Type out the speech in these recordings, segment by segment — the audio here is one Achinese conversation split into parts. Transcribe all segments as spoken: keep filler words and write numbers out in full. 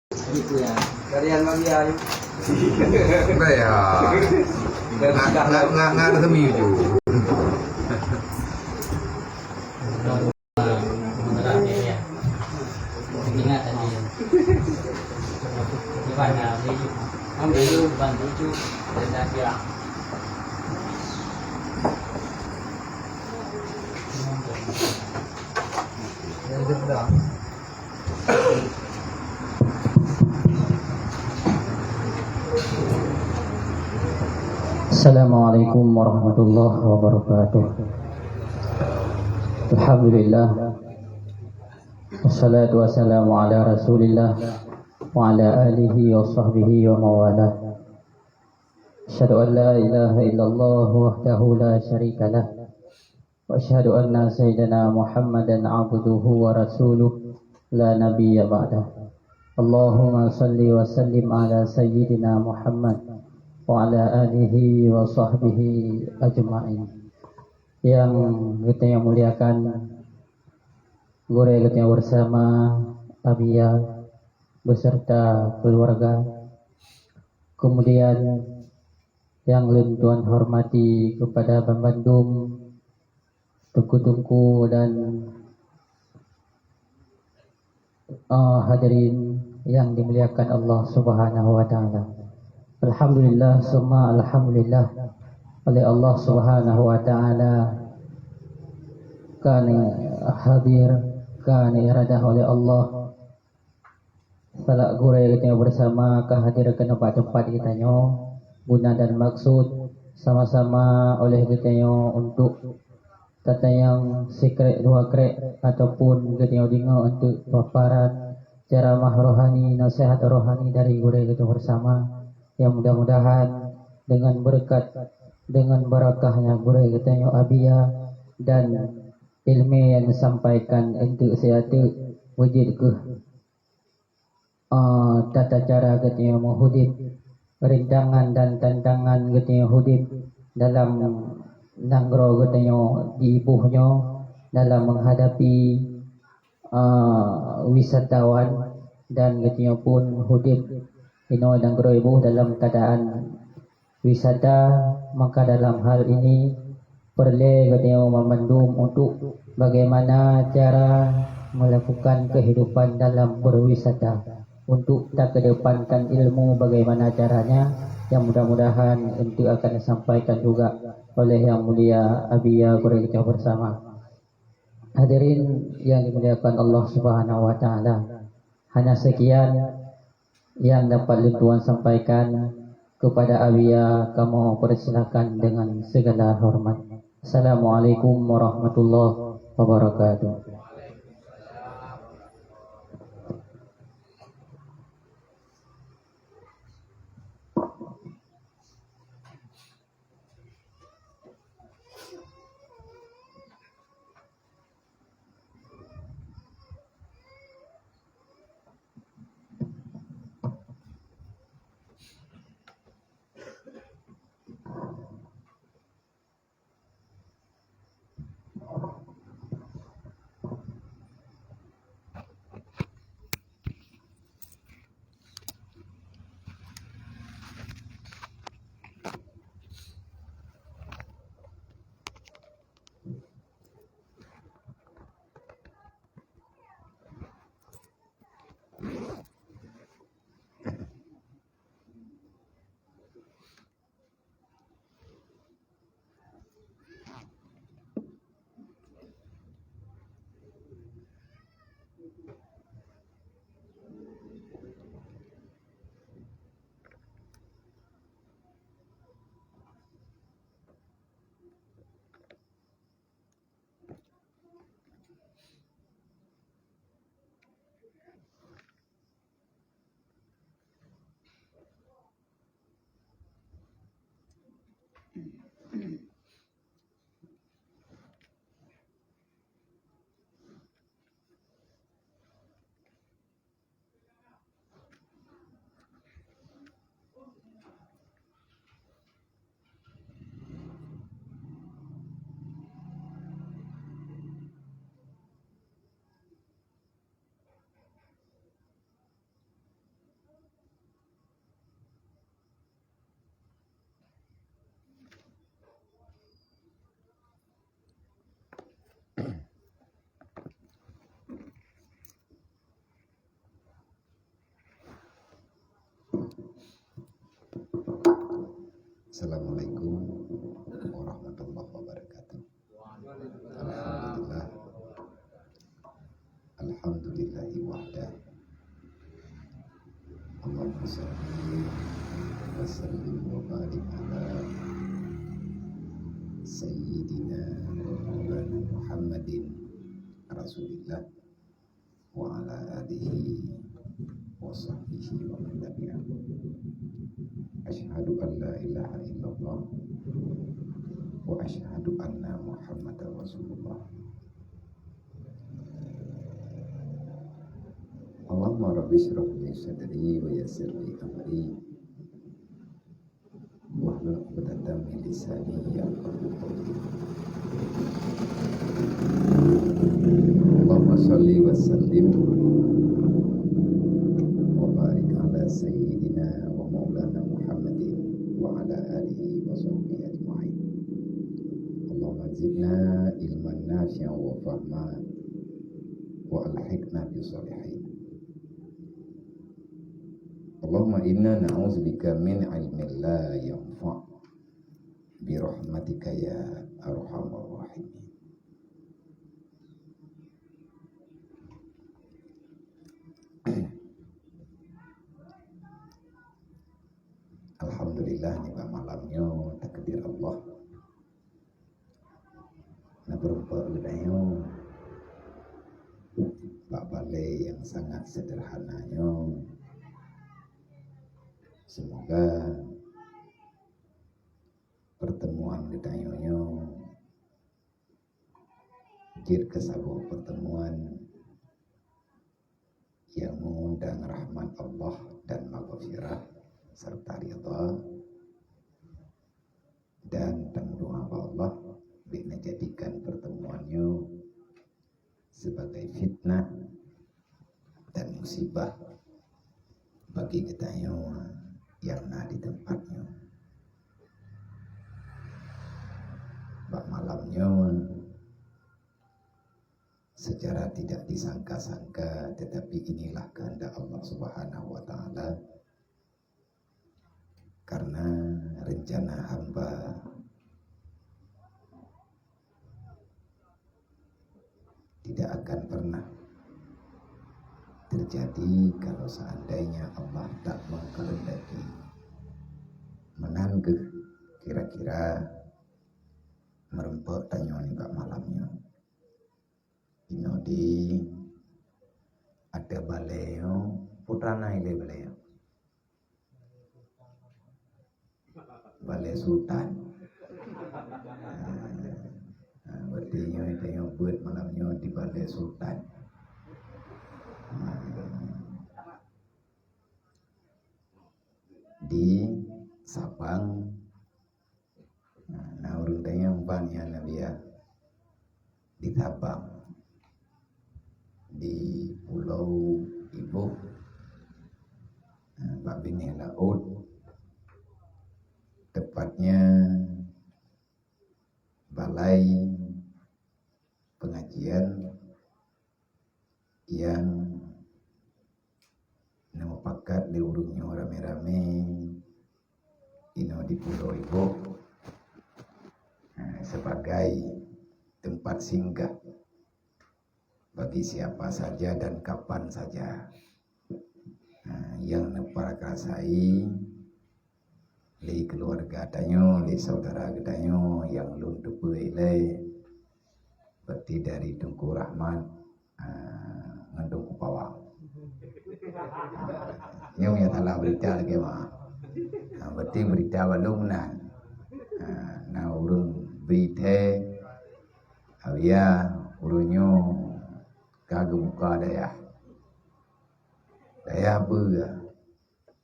Itu ya. Dari yang bagi ayu. Udah ya. Nggak, nggak, nggak, nggak ada semi itu. Ingat tadi. Iban, ah, beli. Ambil iban tujuh. Dan dah kira. Assalamualaikum warahmatullahi wabarakatuh. Alhamdulillah. Wassalatu wassalamu ala Rasulillah wa ala alihi wa sahbihi wa mawalah. Asyhadu an la ilaha illallah wahdahu la syarikalah. Wa asyhadu anna sayyidana Muhammadan abduhu wa rasuluh la nabiyya ba'dah. Allahumma salli wa sallim ala sayyidina Muhammad wa ala alihi wa sahbihi ajma'in. Yang geutanyoe muliakan gurée geutanyoe bersama, Abiya beserta keluarga. Kemudian yang lôn tuan hormati kepada banmandum teungku-teungku dan, eh, hadirin yang dimuliakan Allah Subhanahu wa Ta'ala. Alhamdulillah, summa alhamdulillah, oleh Allah Subhanahu wa Ta'ala ka hadir, ka iradah oleh Allah. Salak gurée geutanyoe bersama ka hadir keunoe bak teumpat geutanyoe, guna dan maksud sama-sama oleh geutanyoe untuk tatanyong sikrék dua krék ataupun geutanyoe deungoe untuk paparan ceramah rohani, naseuhat rohani dari gurée geutanyoe bersama. Yang mudah-mudahan dengan berkat, dengan barakahnya gurée geutanyoe Abiya dan ilmu yang disampaikan untuk siateuk beujeuet keuh eh, tata cara geutanyoe meuhudép, rintangan dan tantangan geutanyoe hudép dalam nanggroe geutanyoe di iboh nyoe dalam menghadapi, eh, wisatawan dan geutanyoe pun hudép inoe nanggroe iboh dalam keadaan wisata, maka dalam hal ini peureulée geutanyoe meumandum untuk bagaimana cara melakukan kehidupan dalam berwisata untuk takeudepankan ilmu bagaimana caranya, yang mudah-mudahan untuk akan disampaikan juga oleh Yang Mulia Abiya gurée geutanyoe bersama. Hadirin yang dimuliakan Allah Subhanahu wa Ta'ala, hanya sekian yang dapat lôn tuan sampaikan. Kepada Abiya kamoe persilakan dengan segala hormat. Assalamualaikum warahmatullahi wabarakatuh. Assalamualaikum warahmatullahi wabarakatuh. Alhamdulillah. Alhamdulillahi wahdah. Allahumma shalli wa sallim wa barik ala sayyidina wa maulana Muhammadin Rasulillah wa ala alihi wa sahbihi wa man tabi'ahu. Asyhadu an la ilaha illallah wa asyhadu anna Muhammadar Rasulullah. Allahumma rabbi shrah li sadri wa yassir li amri. Wahlul 'uqdatam min lisani yafqahu qawli. Allahumma shalli wa sallim wa barik ala sayyidina wa maulana Muhammadin wa ala alihi wa sahbihi ajma'in. Allahumma zidna ilman nafi'an wa fahma wa alhiqna bis shalihin. Allahumma inna na'udzubika min ilmin la yanfa', bi rahmatika ya arhamar rahimin. Alhamdulillah, nibak malam nyoe takdir Allah. Na beureumpok geutanyoe bak balée nyang sangat sederhana nyoe. Semoga pertemuan geutanyoe nyoe jeuet keu saboh pertemuan nyang mengundang rahmat Allah dan maghfirah serta ridha, dan tameudoa bak Allah bèk neujadikan pertemuan nyoe sebagai fitnah dan musibah bagi geutanyoe nyang na di teumpat nyoe. Bak malam nyoe, secara tidak disangka-sangka, tetapi inilah kehendak Allah Subhanahu wa Ta'ala, karena rencana hamba tidak akan pernah terjadi kalau seandainya Allah tak mengkehendaki. Meunan kheueh kira-kira meureumpok tanyoe nibak malam nyoe. Inoe di ateueh balée nyoe, peue na ilée balée nyoe? Balée Sultan. Ah, ah, berarti nyoe tanyoe beuet malam nyoe di Balée Sultan. Ah, di Sabang. Nah, na ureuëng tanyoe ban nyan Nabiya di Sabang, di Pulo Iboh, nah, bak binéh laôt, tepatnya balai pengajian yang neumupakat lé ureuëng nyoe ramé-ramé inoe di Pulo Iboh, eh, sebagai tempat singgah bagi siapa saja dan kapan saja. Nah, nyang neuparakasai lé keuluwarga tanyoe, lé syedara geutanyoe nyang lôn teupeue ilée, berarti dari Teungku Rahmat, ah, ngon Teungku Pawang. Nyoe nyang salah beurita lagée meu'ah. Ah, berarti beurita bak lôn meunan. Ah, na ureuëng bri thée, awia ureuëng nyoe ka geubuka dayah. Dayah beue,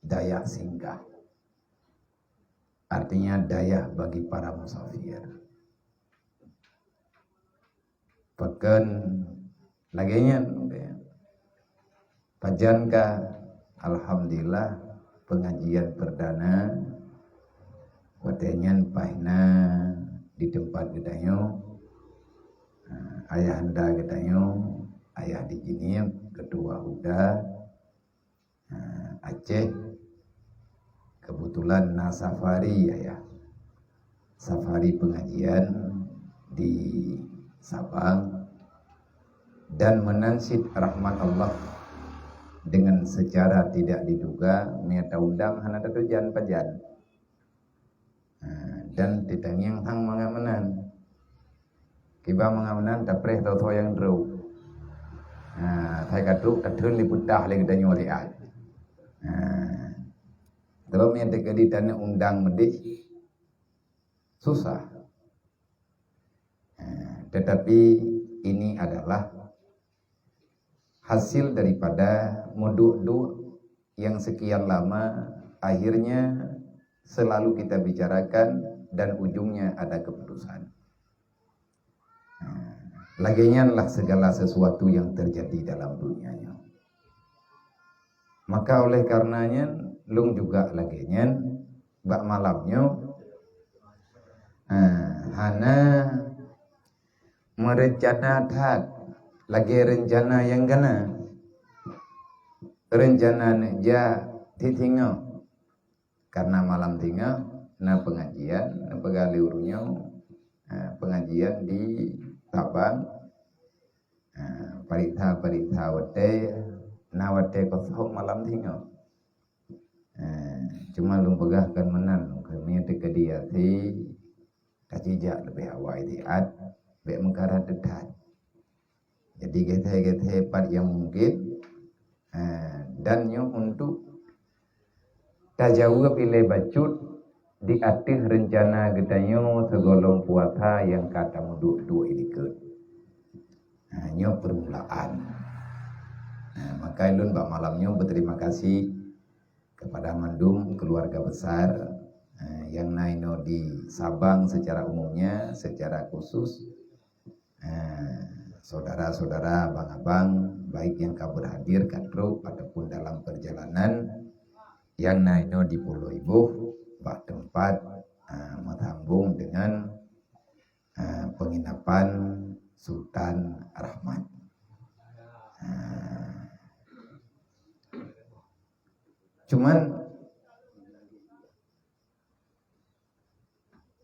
dayah singgah. Artinya dayah bagi para musafir. Pakon lagée nyan? Pajan ka, alhamdulillah, pengajian perdana watée nyan paih na di teumpat geutanyoe. Nah, ayahanda geutanyoe, Ayah di Jeunieb, Ketua Huda, nah, Aceh, kebetulan na safari, Ayah. safari pengajian di Sabang dan meunan cit rahmat Allah dengan secara tidak diduga, meunyo taundang hana tatujan pajan. Ha, dan teutangieng hang mangat meunan. Kiban mangat meunan tapreh tho-tho nyang droe. Ha, hai ka trok tatheun lé peutah lé geutanyoe liat. Ha. Sebab nyang teukeudi taneuk undang meudeh susah. Ha, tetapi ini adalah hasil daripada meuduek-duek yang sekian lama, akhirnya selalu kita bicarakan dan ujungnya ada keputusan. Ha, lagée nyan lah segala sesuatu yang terjadi dalam dunia nyoe. Maka oleh karena nyan, lôn juga lagée nyan, bak malam nyoe, ha, hana meurencana that lagée rencana nyang gana. Rencana neuk jak tieb singoh. Karena malam singoh na pengajian, na peugah lé ureuëng nyoe, eh, pengajian di Sabang. Eh, pareksa-pareksa watée, na watée kosong malam singoh. Eh, cuma lôn peugah kon meunan, keuneuk teukeudi até, tajijak leubeh awai siat, bék meukarat that. Jadi, geutée-geutée pat nyang mungkin, eh, dan nyoe untuk tajaweueb ilée bacut di ateueh reuncana geutanyoe sigohlom puasa nyang ka tameuduek-duek i dikeue. Nah, nyoe permulaan. Nah, maka lôn bak malam nyoe berterima kasih kepada mandum keluarga besar, eh, nyang na inoe di Sabang secara umumnya, secara khusus, eh, saudara-saudara, abang-abang, baik nyang ka berhadir, ka trok, ataupun dalam perjalanan, nyang na inoe di Pulo Iboh, bak teumpat, eh, meusambong dengan, eh, penginapan Sultan Rahmat. Eh, cuman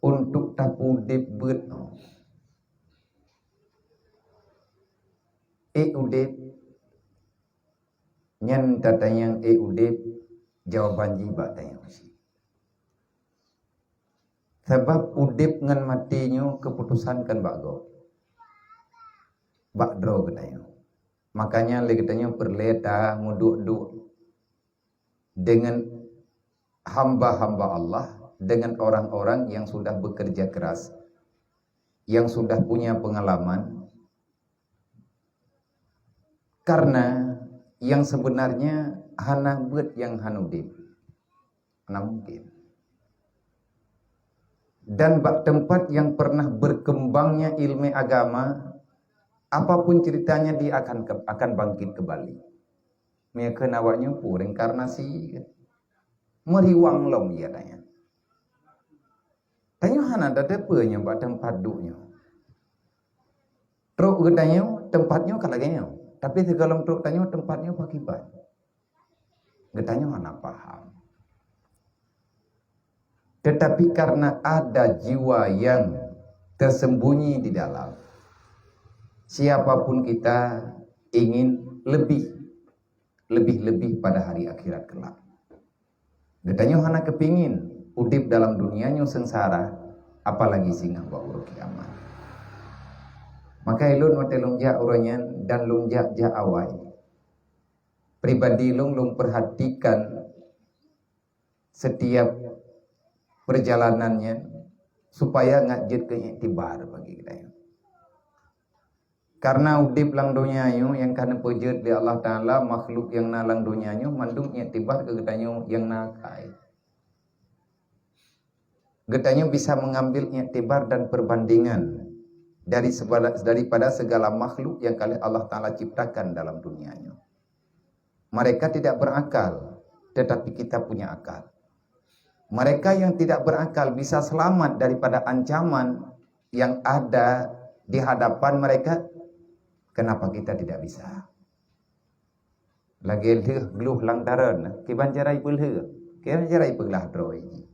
untuk tapeuudeb beuet nyoe. Ék udeb, nyan tatanyong ék udeb, jawaban jih bak tanyong cit. Sabab udeb ngon maté nyoe keuputosan kon bak gob, bak droe geutanyoe. Makanya lé geutanyoe peureulée tameuduek-duek dengan hamba-hamba Allah, dengan orang-orang yang sudah bekerja keras, yang sudah punya pengalaman. Karena yang sebenarnya hana beuet nyang hana udeb. Hana mungkin. Dan bak teumpat yang pernah berkembangnya ilmu agama, apapun ceritanya, dia akan ke-, akan bangkit kembali. Meunyoe kheun awak nyoe peue reinkarnasi, meuriwang lom ya tanya. Tanyoe hana tateupeue nyoe bak teumpat duek nyoe. Trok geutanyoe, teumpat nyoe ka lagée nyoe. Tapi sigohlom trok tanyoe, teumpat nyoe pakriban. Geutanyoe hana paham. Tetapi karena ada jiwa yang tersembunyi di dalam, siapapun kita ingin lebih, lebih-lebih pada hari akhirat kelak. Geutanyoe hana keupingin udeb dalam dunia nyoe seungsara, apalagi singoh bak uroe kiamat. Maka ulôn watée lôn jak uroe nyan dan lôn jak-jak awai. Pribadi lôn, lôn perhatikan setiap perjalanan nyan supaya ngat jeuet keu iktibar bagi geutanyoe. Karena udeb lam donya nyoe nyang ka neupeujeuet lé Allah Taala, makhluk nyang na lam donya nyoe mandum iktibar keu geutanyoe nyang na akai. Geutanyoe bisa mengambil iktibar dan perbandingan dari sebala-, daripada segala makhluk yang kali Allah Taala ciptakan dalam dunia nyoe. Mereka tidak berakal, tetapi kita punya akal. Mereka yang tidak berakal bisa selamat daripada ancaman yang ada di hadapan mereka. Kenapa kita tidak bisa? Lagée lheueh glôh lam tarön, kiban cara ipeulheueh, kiban cara ipeuglah droe jih.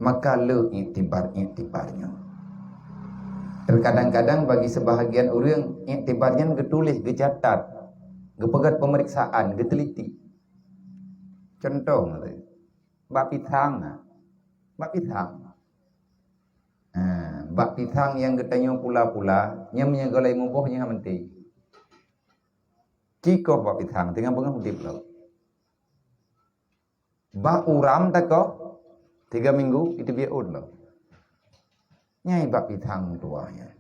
Maka le iktibar-iktibar nyoe. Terkadang-kadang bagi sebahagian ureuëng, iktibar nyan geutuléh, geucatat, geupeugét pemeriksaan, geuteliti. Contoh, bak pisang, bak pisang. Ha, bak pisang nyang geutanyoe pula-pula, nyang meunyoe gohlom muboh nyang hana meuntée. Cikoh bak pisang, teungoh beungoh udeb lom. Bak uram takoh, tiga minggu, itu biar ôn lom. Nyai bak pisang tuah nyan.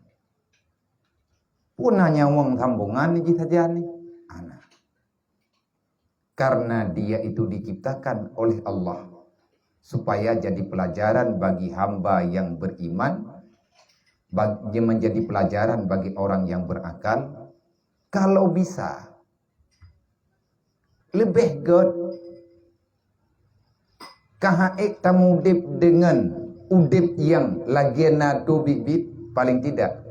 Pun hana nyawöng sambongan jih sajan nyoe. Hana. Karena dia itu diciptakan oleh Allah supaya jadi pelajaran bagi hamba yang beriman, bag-, menjadi pelajaran bagi orang yang berakal. Kalau bisa, leubeh gét ka han ék tamudeb deungon udeb nyang lagée na teuh biet-biet, paling tidak,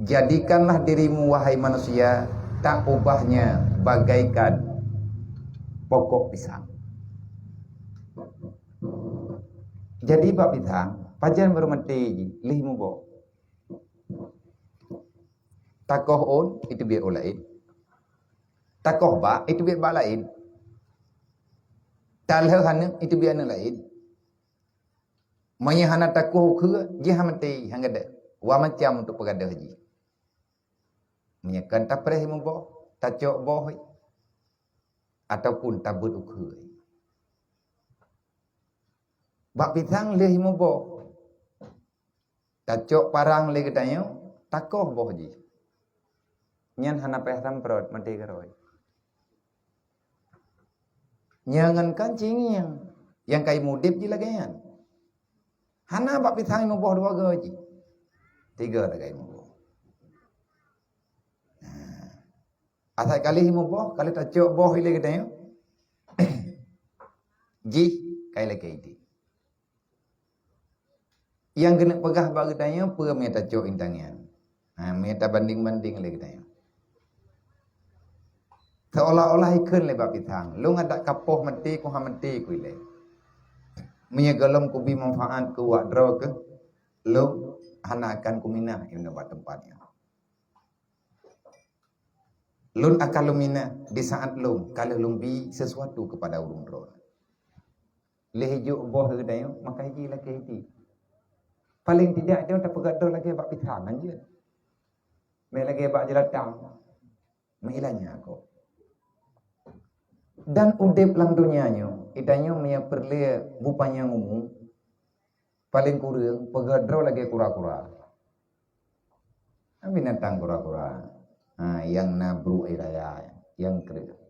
jadikanlah dirimu, wahai manusia, tak ubahnya bagaikan pokok pisang. Jadi, bak pisang, pajan barô maté jih, lheueh muboh. Takoh ôn, itu biet ôn laén. Takoh bak, itu biet bak laén. Talheueh aneuëk, itu biet aneuëk laén. Meunyoe hana takoh ukheue, jih hana maté, hana gadôh. Wa macam untuk peugadôh jih. Meunyoe kan tapreh muboh, tacok boh, ataupun tabeuet ukheue. Bak pisang lheueh muboh. Tacok parang lé geutanyoe, takoh boh jih. Nyan hana payah tamprot, maté keurôi. Nyan ngon kan cingieng, nyang ka imudeb jih lagée nyan. Hana bak pisang imuboh dua goe jih. Tiga lagée imuboh. Nah, asai ka lheueh imuboh, ka lheueh tacok boh ilée geutanyoe. Jih, ka ilakée ideh. Nyang keuneuk peugah bak geutanyoe peue meunyoe tacok intan nyan? Ha, meunyoe tabandeng-bandeng lé geutanyoe. Seolah-olah ikheun lé bak pisang, "Lôn adak ka poh maté, ku han maté," ku ilée. "Meunyoe gohlom kubi manfaat keu awak droe keuh, lôn hana akan kuminah inoe bak teumpat nyoe. Lôn akan lôn minah di saat lôn ka lheueh lôn bi sesuatu kepada ureuëng droe." Lheueh ijok boh geutanyoe, maka jih ilakée ideh. Paling tidak, nyoe tapeugah droe lagée bak pisang hanjeuet. Meuh lagée bak jeulatang. Meuh ilanya kok. Dan udeb lam donya nyoe, geutanyoe meunyoe peureulée bupanyang umu, paling kureueng peugah droe lagée kura-kura. Binatang kura-kura. Ha, nyang na brok ie raya, nyang kreueh.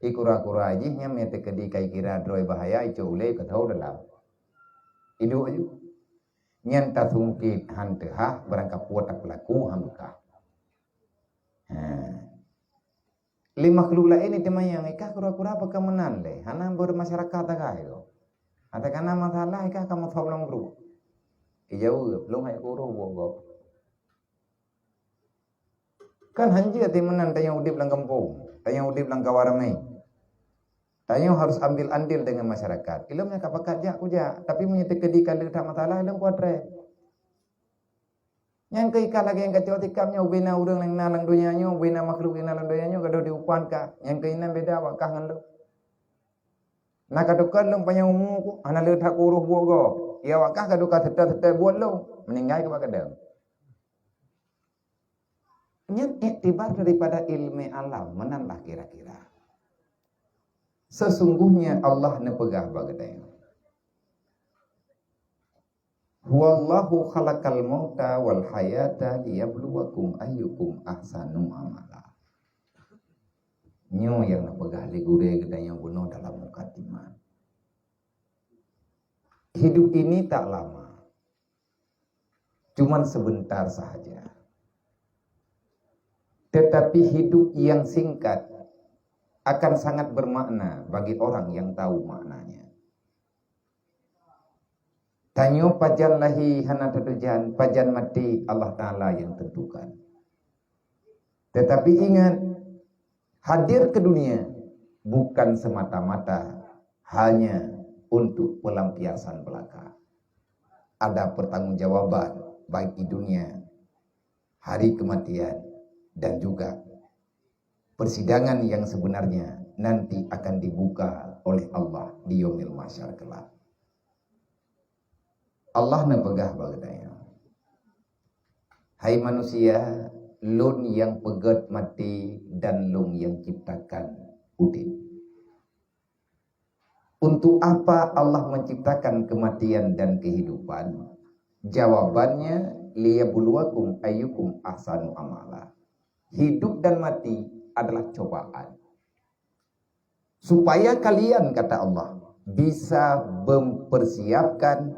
Ie kura-kura jih nyan meunyoe teukeudi ka ikira droe bahaya, icok ulée, katho dalam. Iduek aju. Nyan tasungkét han teuhah, barang kapeue tapeulaku han beukah. Ha. Lé makhluk laén iteumanyong, "Ikah kura-kura pakon meunan lé? Hana beumasyarakat tagai kok. Atawa kana masalah ikah ka meusob lam grup?" Ijaweueb, "Lôn hai kuroh buet gob." Kan hanjeuet meunan tanyoe udeb lam gampông, tanyoe udeb lam kawan ramé. Tanyoe harus ambil andil deungon masyarakat. Ilom nyang ka pakat jak, kujak. Tapi meunyoe teukeudi ka lheueh that masalah, ilom kuatré. Nyang keu ikah lagée nyang kacok sikap nyoe, ubena ureuëng nyang na lam donya nyoe, ubena makhluk nyang na lam donya nyoe, gadôh diupan kah. Nyang keu inan beda awak kah ngon lôn. Na ka teuka lôn panyang umu ku, hana lé that kuroh buet gob. Ia awak kah gadôh ka seutôt-seutôt buet lôn, meuninggai keu bak keudeueng. Nyan iktibar daripada ilmu alam, meunan lah kira-kira. Sesungguhnya Allah neupeugah bak geutanyoe, "Huwallahu khalaqal mauta wal hayata liyabluwakum ayyukum ahsanu amala." Nyoe nyang neupeugah lé gurée geutanyoe bunoe dalam mukadimah. Hidup ini tak lama, cuman sebentar sahaja. Tetapi hidup yang singkat akan sangat bermakna bagi orang yang tahu maknanya. Tanyoe pajan lahé hana tatujan, pajan maté Allah Taala yang tentukan. Tetapi ingat, hadir ke dunia bukan semata-mata hanya untuk pelampiasan belaka. Ada pertanggungjawaban baik di dunia, hari kematian, dan juga persidangan yang sebenarnya nanti akan dibuka oleh Allah di Yaumil Mahsyar kelak. Allah neupeugah bak geutanyoe, "Hai manusia, Lôn nyang peugét maté dan Lôn nyang ciptakan udeb." Untuk apa Allah menciptakan kematian dan kehidupan? Jawabannya, "Liyabluwakum ayyukum ahsanu amala." Hidup dan mati adalah cobaan. Supaya kalian, kata Allah, bisa mempersiapkan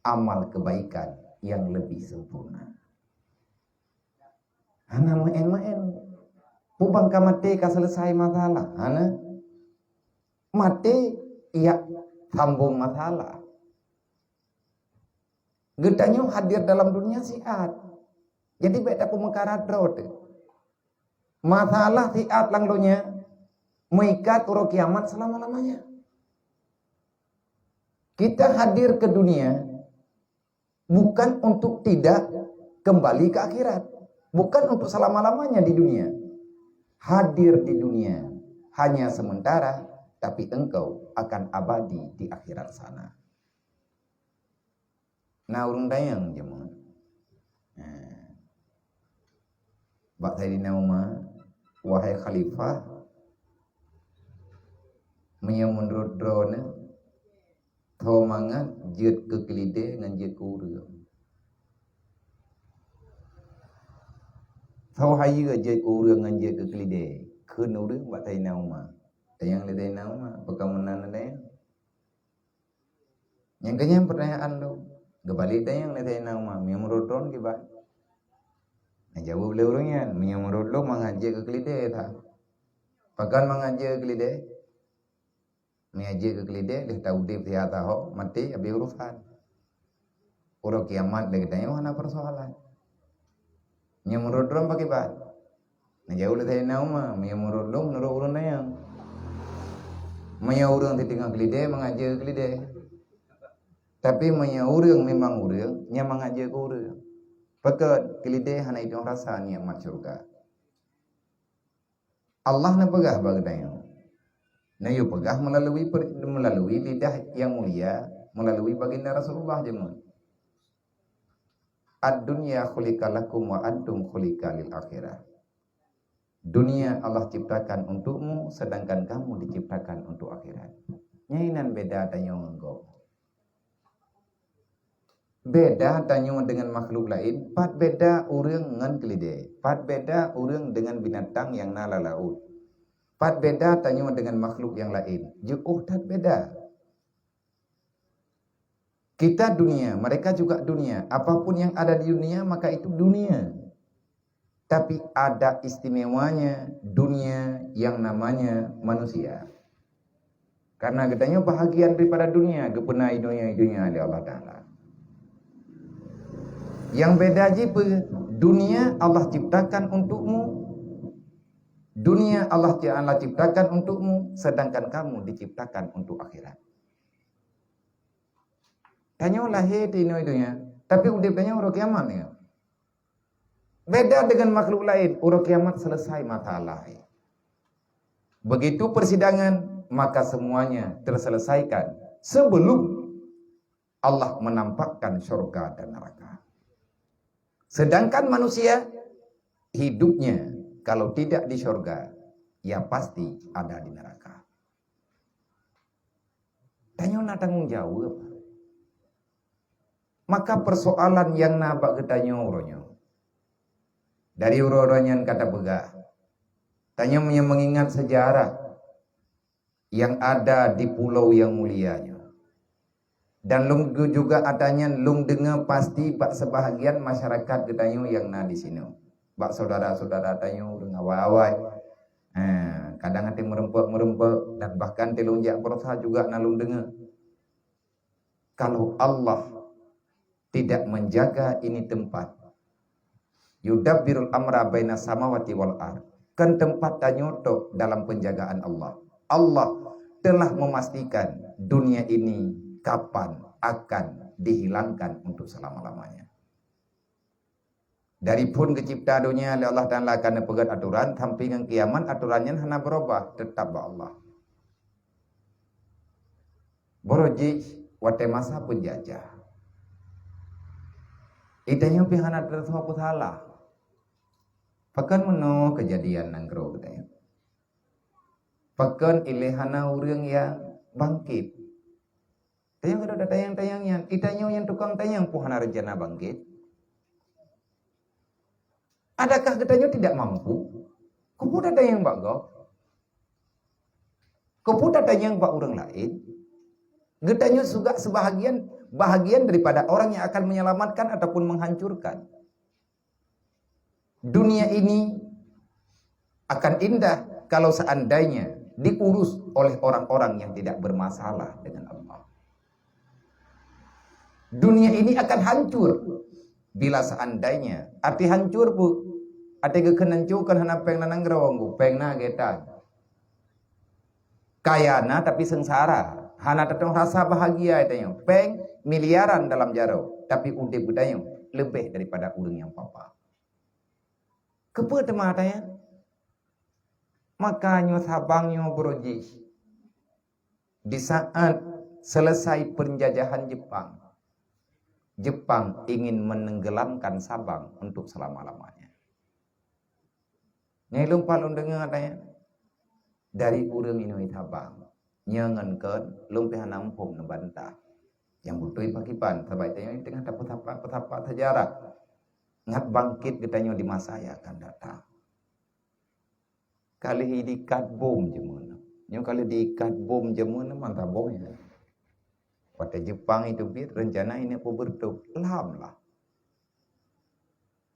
amal kebaikan yang lebih sempurna. Hana maén-maén. Peue ban ka maté ka selesai masalah. Hana. Maté, ya, sambung masalah. Geutanyoe hadir dalam dunia siat. Jadi, bék tapeumeukarat droe teuh. Masalah siat lam donya meuikat uroe kiamat selama-lamanya. Kita hadir ke dunia bukan untuk tidak kembali ke akhirat, bukan untuk selama-lamanya di dunia. Hadir di dunia hanya sementara, tapi engkau akan abadi di akhirat sana. Na ureuëng dayang jeuet. Nah. Bak Saidina Umar, "Wahai khalifah, meunyoe meunurot droeneuh, tho mangat jeuet keu keulidée ngon jeuet keu ureuëng." Tho hayeue jeuet keu ureuëng ngon jeuet keu keulidée, kheun ureuëng bak Saidina Umar. Tanyong lé Saidina Umar, "Pakon meunan dayang?" Nyang keunyan pertanyaan lôn. Geubalek tanyong lé Saidina Umar, "Meunyoe meunurot droen kiban?" Nah, jaweueb lé ureuëng nyan, "Meunyoe meunurot lôn mangat jeuet keu keulidée that." "Pakon mangat jeuet keu keulidée?" "Meunyoe jeuet keu keulidée, lheueh ta udeb siat taho, maté, habéh urosan. Uroe kiamat lé geutanyoe hana peusoalan." "Meunyoe meunurot droen pakiban?" Nah, jaweueb lé Saidina Umar, "Meunyoe meunurot lôn, meunurot ureuëng dayang. Meunyoe ureuëng siteungoh keulidée, mangat jeuet keu keulidée. Tapi meunyoe ureuëng memang ureuëng, nyan mangat jeuet keu ureuëng. Pakon, keulidée hana jitueng rasa nikmat syeuruga." Allah neupeugah bak geutanyoe, neuyue peugah meulalu per-, meulalu lidah nyang mulia, meulalu baginda Rasulullah jeuet. "Ad-dunya khuliqa lakum wa antum khuliqa lil akhirah." Dunia Allah ciptakan untukmu, sedangkan kamu diciptakan untuk akhirat. Nyan inan beda tanyoe ngon gob. Beda tanyoe deungon makhluk laén, pat beda ureuëng ngon keulidée, pat beda ureuëng deungon binatang nyang na lam laôt, pat beda tanyoe deungon makhluk nyang laén, jiôh that beda. Kita dunia, mereka juga dunia. Apapun yang ada di dunia, maka itu dunia. Tapi ada istimewanya dunia yang namanya manusia. Karena geutanyoe bahagian daripada dunia, geupeuna dunia-dunia oleh Allah Taala. Yang beda jih peue, dunia Allah ciptakan untukmu, dunia Allah Taala ciptakan untukmu, sedangkan kamu diciptakan untuk akhirat. Tanyoe lahé di inoe donya, tapi udeb tanyoe uroe kiamat nyoe. Beda deungon makhluk laén, uroe kiamat selesai masalah. Begitu persidangan, maka semuanya terselesaikan sebelum Allah menampakkan syurga dan neraka. Sedangkan manusia, hidupnya kalau tidak di syurga, ya pasti ada di neraka. Tanyoe na tanggong jaweueb. Maka persoalan nyang na bak geutanyoe uroe nyoe, dari uroe-uroe nyan ka tapeugah, tanyoe meunyoe meungingat seujarah nyang ada di pulo nyang mulia nyoe, dan lôn juga ata nyan lôn deungoe pasti bak seubahagian masyarakat geutanyoe nyang na disinoe, bak syedara-syedara tanyoe ureuëng awai-awai. Ha, kadang até meureumpok-meureumpok dan bahkan até lôn jak beurasa juga na lôn deungoe. Kalau Allah tidak menjaga ini tempat, yudabbirul amra baina samawati wal ard, kan tempat tanyoe tok dalam penjagaan Allah. Allah telah memastikan dunia ini kapan akan dihilangkan untuk selama-lamanya. Dari phon geucipta donya lé Allah Taala akan neupeugét atoran, sampai ngon kiamat atoran nyan hana beurubah, teutap bak Allah. Baroe jih watée masa peunjajah. Geutanyoe pih hana teusalah peusalah. Pakon meunoe keujadian nanggroe geutanyoe? Pakon ilée hana ureuëng nyang bangkét? Tanyoe ka tayang-tayang nyan, geutanyoe nyang tukang tayang pih hana rencana bangkét. Adakah geutanyoe tidak mampu? Keupeue tatayang bak gob? Keupeue tatayang bak ureuëng laén? Geutanyoe juga sebahagian, bahagian daripada orang yang akan menyelamatkan ataupun menghancurkan. Dunia ini akan indah kalau seandainya diurus oleh orang-orang yang tidak bermasalah dengan Allah. Dunia ini akan hancur bila seandainya, arti hancur pih, arti geukheun hancô kan hana péng na nanggroe, péng na geutanyoe. Kaya na tapi seungsara, hana tatong rasa bahagia geutanyoe. Péng miliaran dalam jaroe, tapi udeb geutanyoe leubeh daripada ureuëng nyang papa. Keupeue teuma tatayang? Maka nyoe sabang nyoe baroe jih. Di saat selesai penjajahan Jepang, Jepang ingin menenggelamkan Sabang untuk selama-lamanya. Nyang lôn pat lôn deungoe tanya dari ureuëng inong Sabang, nyoe ngon kon lôn pih hana muphom neubantah. Nyang beutôi pakriban, sabab tanyoe teungoh tapeusapat-peusapat sejarah. Ngat bangkét geutanyoe di masa yang akan datang. Ka lheueh diikat bom jameun. Nyoe ka lheueh diikat bom jameun mantap boh nyan. Watée Jepang itu biet rencana ini peubeureutoh, lam lah.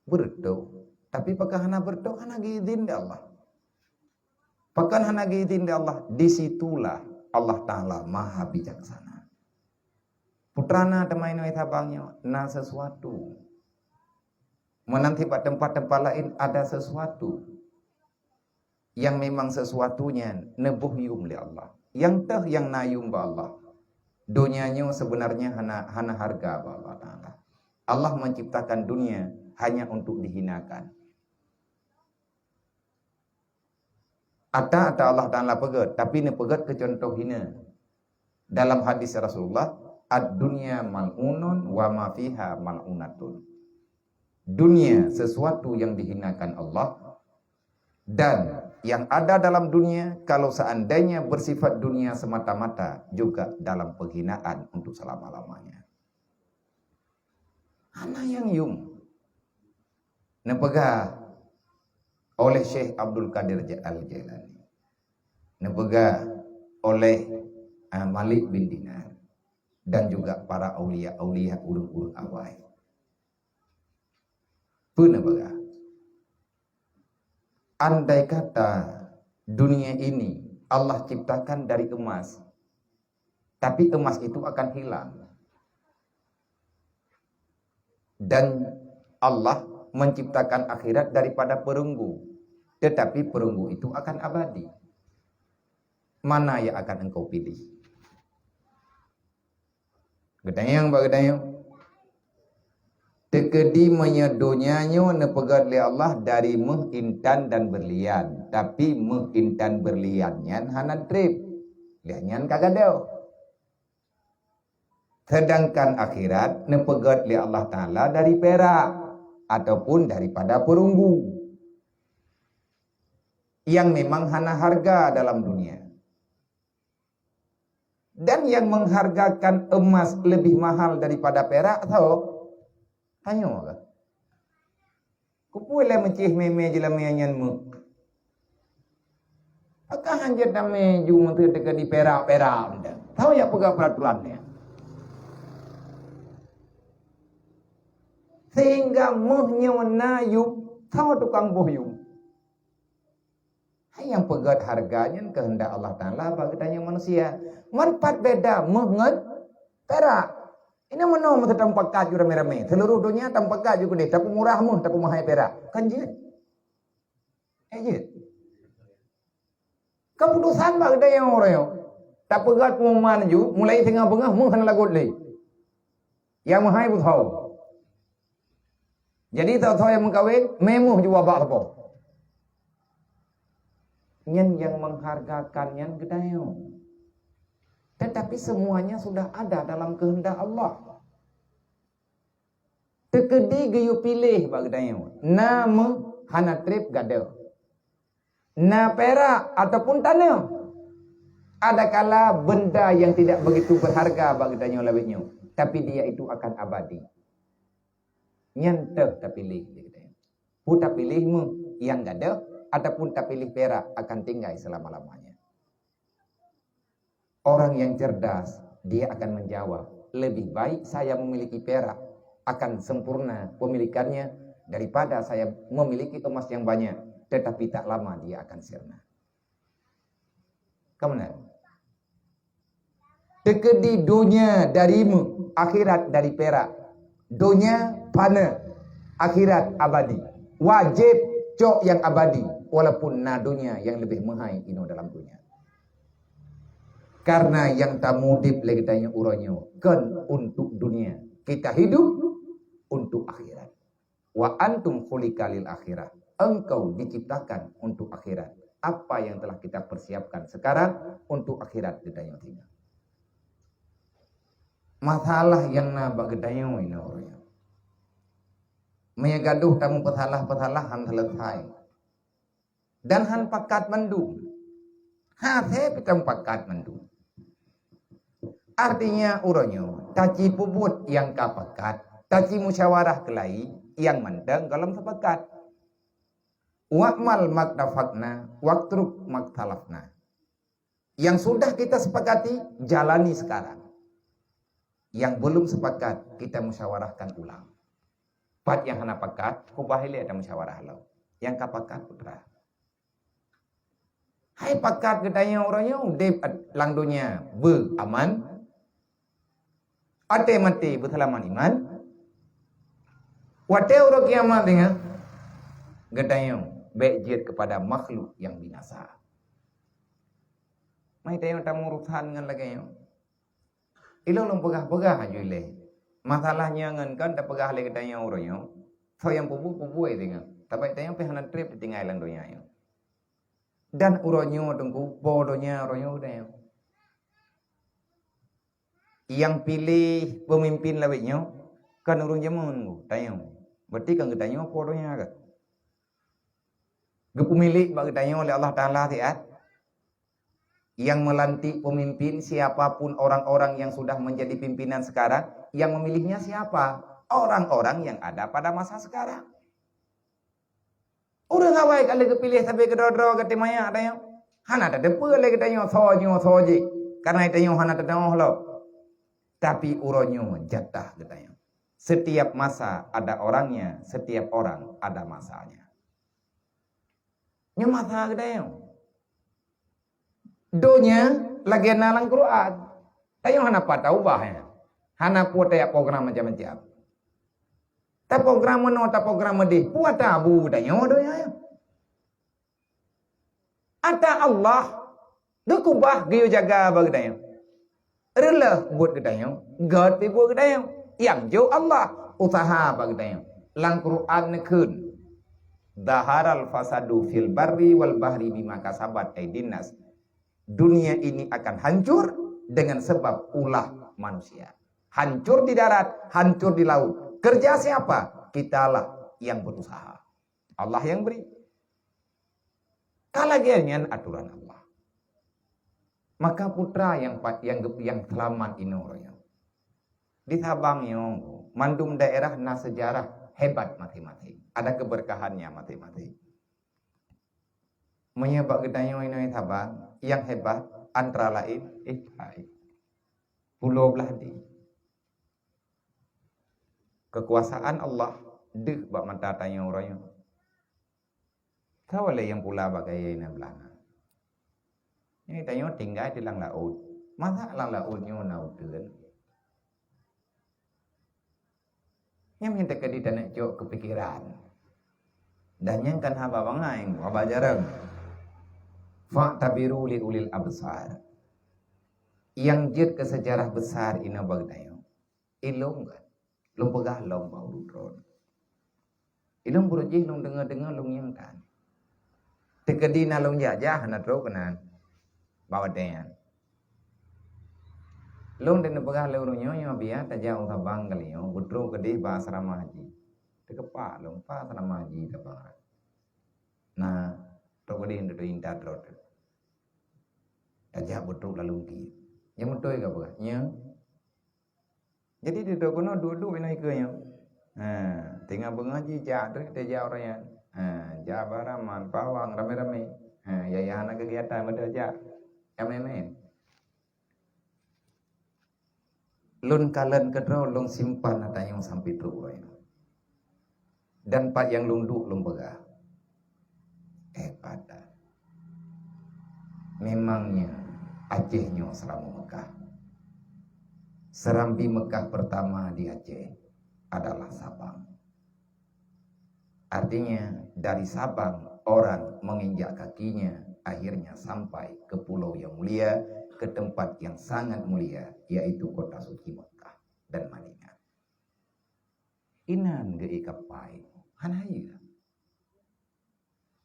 Beureutoh. Tapi pakon hana beureutoh, hana geuidhin lé Allah. Pakon hana geuidhin lé Allah, di situlah Allah Taala Maha Bijaksana. Putra na teuma inong Sabang nyoe, na sesuatu. Meunan cit bak teumpat-teumpat laén ada sesuatu. Yang memang sesuatu nyan neuboh yum lé Allah. Nyang teuh nyang na yum bak Allah. Donya nyoe sebenarnya hana, hana harga bak Allah Taala. Allah menciptakan dunia hanya untuk dihinakan. Ata-ata Allah Taala peugét, tapi neupeugét keu cuntoh hina. Dalam hadis Rasulullah, "Ad-dunya mal'unun wa ma fiha mal'unatun." Dunia sesuatu yang dihinakan Allah, dan yang ada dalam dunia, kalau seandainya bersifat dunia semata-mata, juga dalam penghinaan untuk selama-lamanya. Hana nyang yum. Neupeugah oleh Syekh Abdul Qadir Ja-, Al-Jailani. Neupeugah oleh, ah, Malik bin Dinar dan juga para aulia-aulia, ureuëng-ureuëng awai. Peue neupeugah? Andai kata dunia ini Allah ciptakan dari emas, tapi emas itu akan hilang. Dan Allah menciptakan akhirat daripada perunggu, tetapi perunggu itu akan abadi. Mana yang akan engkau pilih? Geutanyong bak geutanyoe. Teukeudi meunyoe donya nyoe neupeugét lé Allah dari méuh intan dan beurlian, tapi méuh intan beurlian nyan hana treb, lheueh nyan ka gadôh. Sedangkan akhirat neupeugét lé Allah Taala dari perak ataupun daripada perunggu yang memang hana harga dalam dunia. Dan yang menghargakan emas lebih mahal daripada perak, tho? Tanyoe ka. Keupeue lé meucéh mé-mé jeulamé nyan méuh? Pakon hanjeuet damé ju meuteuteuk di perak-perak meudan? Tho nyang peugah peraturan nyan. Sehingga méuh nyoe na yum, tho tukang boh yum. Hai nyang peugét hareuga nyan keuheundak Allah Taala bak geutanyoe manusia. Ngon pat beda méuh ngon perak. Inoe meunoe meuteutang pakat ju ramé-ramé. Seuluruh donya tang pakat ju keudeh, tapeumurah méuh, tapeumahai perak. Kan jeuet? Eh, jeuet. Keuputosan bak geutanyoe uroe nyoe. Tapeugöt pengumuman ju, mulai singoh beungoh meuh hana lagot lé. Nyang meuhai beutôi. Jadi, tho-tho nyang meukawen, meuh ju babah saboh. Nyan nyang menghargakan nyan geutanyoe. Tetapi semuanya sudah ada dalam kehendak Allah. Teukeudi geuyue piléh bak geutanyoe, na meuh hana treb gadôh. Na pirak ataupun tanoh. Adakala benda yang tidak begitu berharga bak geutanyoe lawét nyoe, tapi dia itu akan abadi. Nyan teuh tapiléh lé geutanyoe. Peue tapiléh meuh, nyang gadôh ataupun tapiléh pirak akan tinggai selama-lamanya. Orang yang cerdas, dia akan menjawab, "Lebih baik saya memiliki perak, akan sempurna pemilikannya, daripada saya memiliki emas yang banyak, tetapi tak lama dia akan sirna." Ka meunan? Teukeudi donya dari meuh, akhirat dari perak. Donya fana, akhirat abadi. Wajéb cok nyang abadi, walaupun na donya nyang leubeh meuhai inoe dalam donya. Karena nyang tamuudeb lé geutanyoe uroe nyoe kon untuk dunia. Kita hidup untuk akhirat. "Wa antum khuliqa lil akhirah." Engkau diciptakan untuk akhirat. Apa yang telah kita persiapkan sekarang untuk akhirat geutanyoe tinggai. Masalah nyang na bak geutanyoe inoe uroe nyoe. Meunyoe gadôh tamupeusalah-peusalah han selesai. Dan han pakat mandum. Hase pih tameupakat mandum. Artinya, uroe nyoe, taci peubuet nyang ka pakat, taci musyawarah keulai nyang mantong gohlom sepakat. "Wa'mal mattafaqna, watruk maktalafna." Yang sudah kita sepakati, jalani sekarang. Yang belum sepakat, kita musyawarahkan ulang. Pat nyang hana pakat, keubah ilée tamusyawarah lom. Nyang ka pakat, putra. Hai pakat geutanyoe uroe nyoe udeb lam donya beuaman, até maté beuseulamat iman. Watée uroe kiamat teungoh, geutanyoe bék jeuet keupada makhluk nyang binasa. Mai tanyoe tamurusan ngon lagée nyoe. Ilôn lôn peugah-peugah aju ilée. Masalah nyoe ngon kon tapeugah lé geutanyoe uroe nyoe. Soe nyang peubuet-peubuet teungoh. Tapi tanyoe pih hana treb teutinggai lam donya nyoe. Dan uroe nyoe teungku, po donya uroe nyoe geutanyoe. Nyang piléh peumimpin lawét nyoe kon ureuëng jameun geutanyoe. Berarti kon geutanyoe po donya kan. Geupeumilék bak geutanyoe lé Allah Taala siat. Yang melantik pemimpin, siapapun orang-orang yang sudah menjadi pimpinan sekarang, yang memilihnya siapa? Orang-orang yang ada pada masa sekarang. Ureuëng awai ka lheueh geupiléh sabe keudroe-droe geuteumaya tanyoe. Hana tateupeue lé geutanyoe soe nyoe soe jih, karena tanyoe hana teudeungoe lom. Tapi uroe nyoe jatah geutanyoe. Setiap masa ada orangnya, setiap orang ada masanya. Nyoe masa geutanyoe. Donya lagée na lam Quran. Tanyoe hana pat taubah nyan. Hana puet tajak program macam-macam. Taprogram meunoe, taprogram meudeh. Puet tabu tanyoe donya nyan. Ata Allah geukeubah geuyue jaga bak geutanyoe. Reuloh buet geutanyoe, gét pih buet geutanyoe. Nyang jok Allah, usaha bak geutanyoe. Lam Quran neukheun, "Zaharal fasadu fil barri wal bahri bima kasabat aidin nas." Dunia ini akan hancur dengan sebab ulah manusia. Hancur di darat, hancur di laut. Kerja siapa? Kitalah yang berusaha. Allah yang beri. Ka lagée nyan atoran Allah. Maka putra nyang pat, nyang geup-, nyang seulamat inoe uroe nyoe. Di Sabang nyoe, mandum daerah na sejarah hebat masing-masing. Ada keberkahannya masing-masing. Meunyoe bak geutanyoe inoe Sabang, nyang hebat antara laén, eh, hai. Pulo Blahdeh. Kekuasaan Allah deuh bak mata tanyoe uroe nyoe. Saboh lé nyang pula bak gaya inan beulanga. Nyoe tanyoe tinggai di lam laôt. Masa lam laôt nyoe na uteuen? Nyan meunteuka di taneuk cok keupikiran. Dan nyan kan haba bangai, haba jareueng. Fa'tabiru li ulil absar. Nyang jeuet keu seujarah besar inoe bak geutanyoe. Ilôn kan, lôn peugah lom bak ureuëng droe. Ilôn beureuji lôn deungoe-deungoe lôn nyang tan. Teukeudi na lôn jak-jak hana trok keunan bak watée nyan. Lôn dan neupeugah lé ureuëng nyoe, nyoe biya tajak u Sabang kali nyoe, beutrok keudeh bak asrama haji. Teukeupak lôn, pat asrama haji Sabang. Nah, trok keudeh untuk intat rot. Tajak beutrok lalu ki. Nyang beutôi ka peugah, nya. Jadi di droe keunoe duek-duek inoe ikeue nyoe. Ha, teungoh beungaji jak treuk teuh jak ureuëng nyan. Ha, jak Baraman, Pawang ramé-ramé. Ha, ya ya hana keugiatan beutôi jak. Nyang main-main. Lôn kalon keudroe lôn simpan ata nyoe sampai trok uroe nyoe. Dan pat nyang lôn duek lôn peugah. Eh, pat that. Memangnya Aceh nyoe seuramoe Mekah. Serambi Mekah pertama di Aceh adalah Sabang. Artinya, dari Sabang orang menginjak kakinya, akhirnya sampai ke pulau yang mulia, ke tempat yang sangat mulia, yaitu kota suci Mekah dan Madinah. Inan geuék kapai, hana hayeue.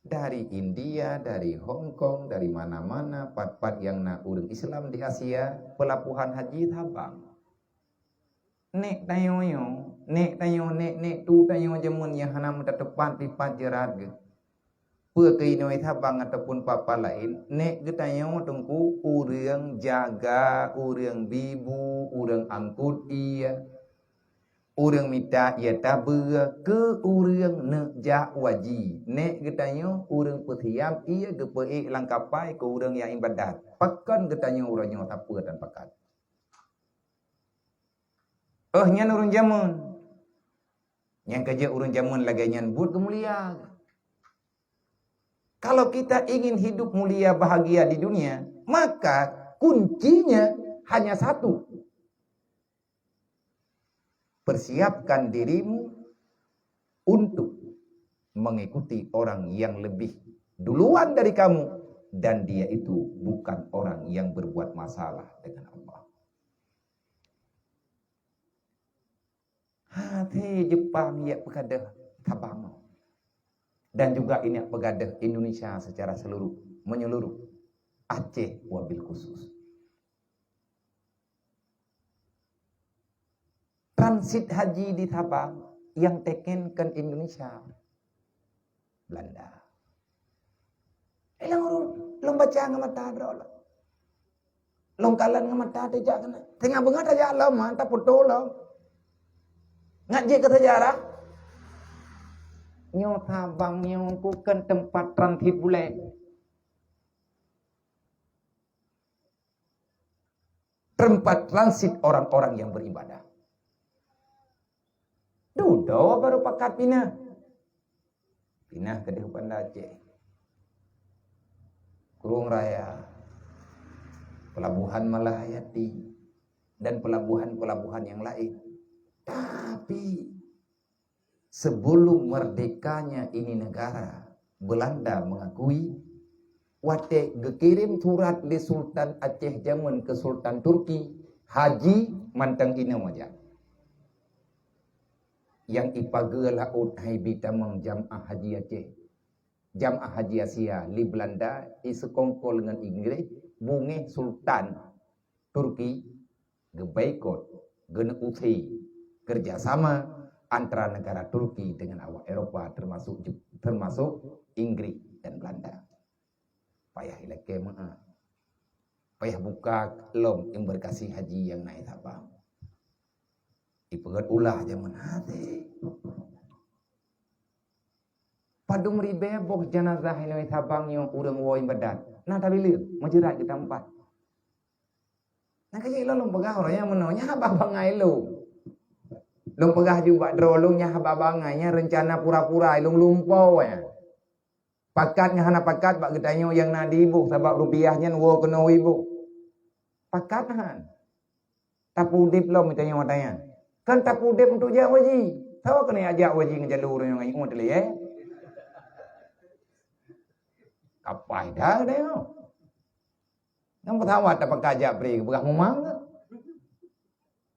Dari India, dari Hong Kong, dari mana-mana, pat-pat nyang na ureuëng Islam di Asia, peulapohan haji Sabang. Nek tanyoe nyoe, nek tanyoe, nek, nek tu tanyoe jameun nyang hana meutateupat pipat jeurat geuh. Peue keu inoe Sabang ataupun papa laén, nek geutanyoe teungku ureuëng jaga, ureuëng bibu, ureuëng angkut ié, ureuëng mita ié tabeue keu ureuëng neuk jak waji. Nek geutanyoe ureuëng peusiab ié geupeuék lam kapai keu ureuëng nyang ibadat. Pakon geutanyoe uroe nyoe sapeue tan pakat? Oh, nyan ureuëng jameun. Nyang ka jeuet ureuëng jameun lagée nyan buet geumulia. Kalau kita ingin hidup mulia bahagia di dunia, maka kuncinya hanya satu. Persiapkan dirimu untuk mengikuti orang yang lebih duluan dari kamu, dan dia itu bukan orang yang berbuat masalah dengan Allah. Hati Jepang yak peugah Sabang. Dan juga ini peugah Indonesia secara seluruh, menyeluruh. Aceh wabil khusus. Transit haji di Sabang yang teken kan Indonesia. Belanda. Eh, lôn, lôn baca ngon mata droe lôn. Lôn kalon ngon mata teuh jak keunan. Teungoh beungoh tajak lom, ha, tapeutoe lom. Ngat jeuet keu seujarah. Nyoe Sabang nyoe ku kan teumpat transit bulèe. Teumpat transit orang-orang yang beribadah. Dudoe baru pakat pinah. Pinah keudeh u Banda Aceh. Krueng Raya, Pelabuhan Malahayati, dan pelabuhan-pelabuhan yang lain. Tapi, sebelum merdekanya ini negara, Belanda mengakui, watèe geukirém surat lé Sultan Aceh jameun keu Sultan Turki, haji mantong inoe jak. Nyang ipageue laôt hai bi tamong jamaah haji Aceh. Jamaah haji Asia lé Belanda iseukongkol ngon Inggréh, beungéh Sultan Turki geuboikot, geuneuusé keurjasama antara negara Turki dengan awak Eropa, teumasuk Jep-, teumasuk Inggréh dan Belanda. Payah ilakée meu'ah. Payah buka lom embarkasi haji nyang na i Sabang. Ipeugét ulah jameun hase. Padum ribée boh janazah inoe Sabang nyoe ureuëng woe ibadat. Na tabileue, meujeurat geutampat. Na ka jeuet lôn peugah uroe nyan meunoe, nyan haba bangai lôn. Lôn peugah ju bak droe lôn, nyan haba bangai, nyan reuncana pura-pura lôn lumpoe nyan. Pakat ngon hana pakat bak geutanyoe nyang na di iboh, sabab rupiah nyan woe keunoe iboh. Pakat han. Tapeudeb lom tanyoe watée nyan. Kan tapeudeb untuk jak haji. Saboh keuneuk jak haji ngon jalur nyang ingat lé, eh? Kapai dah tanyoe. Nyang pesawat tapeugah jak pri, peugah mumang ke?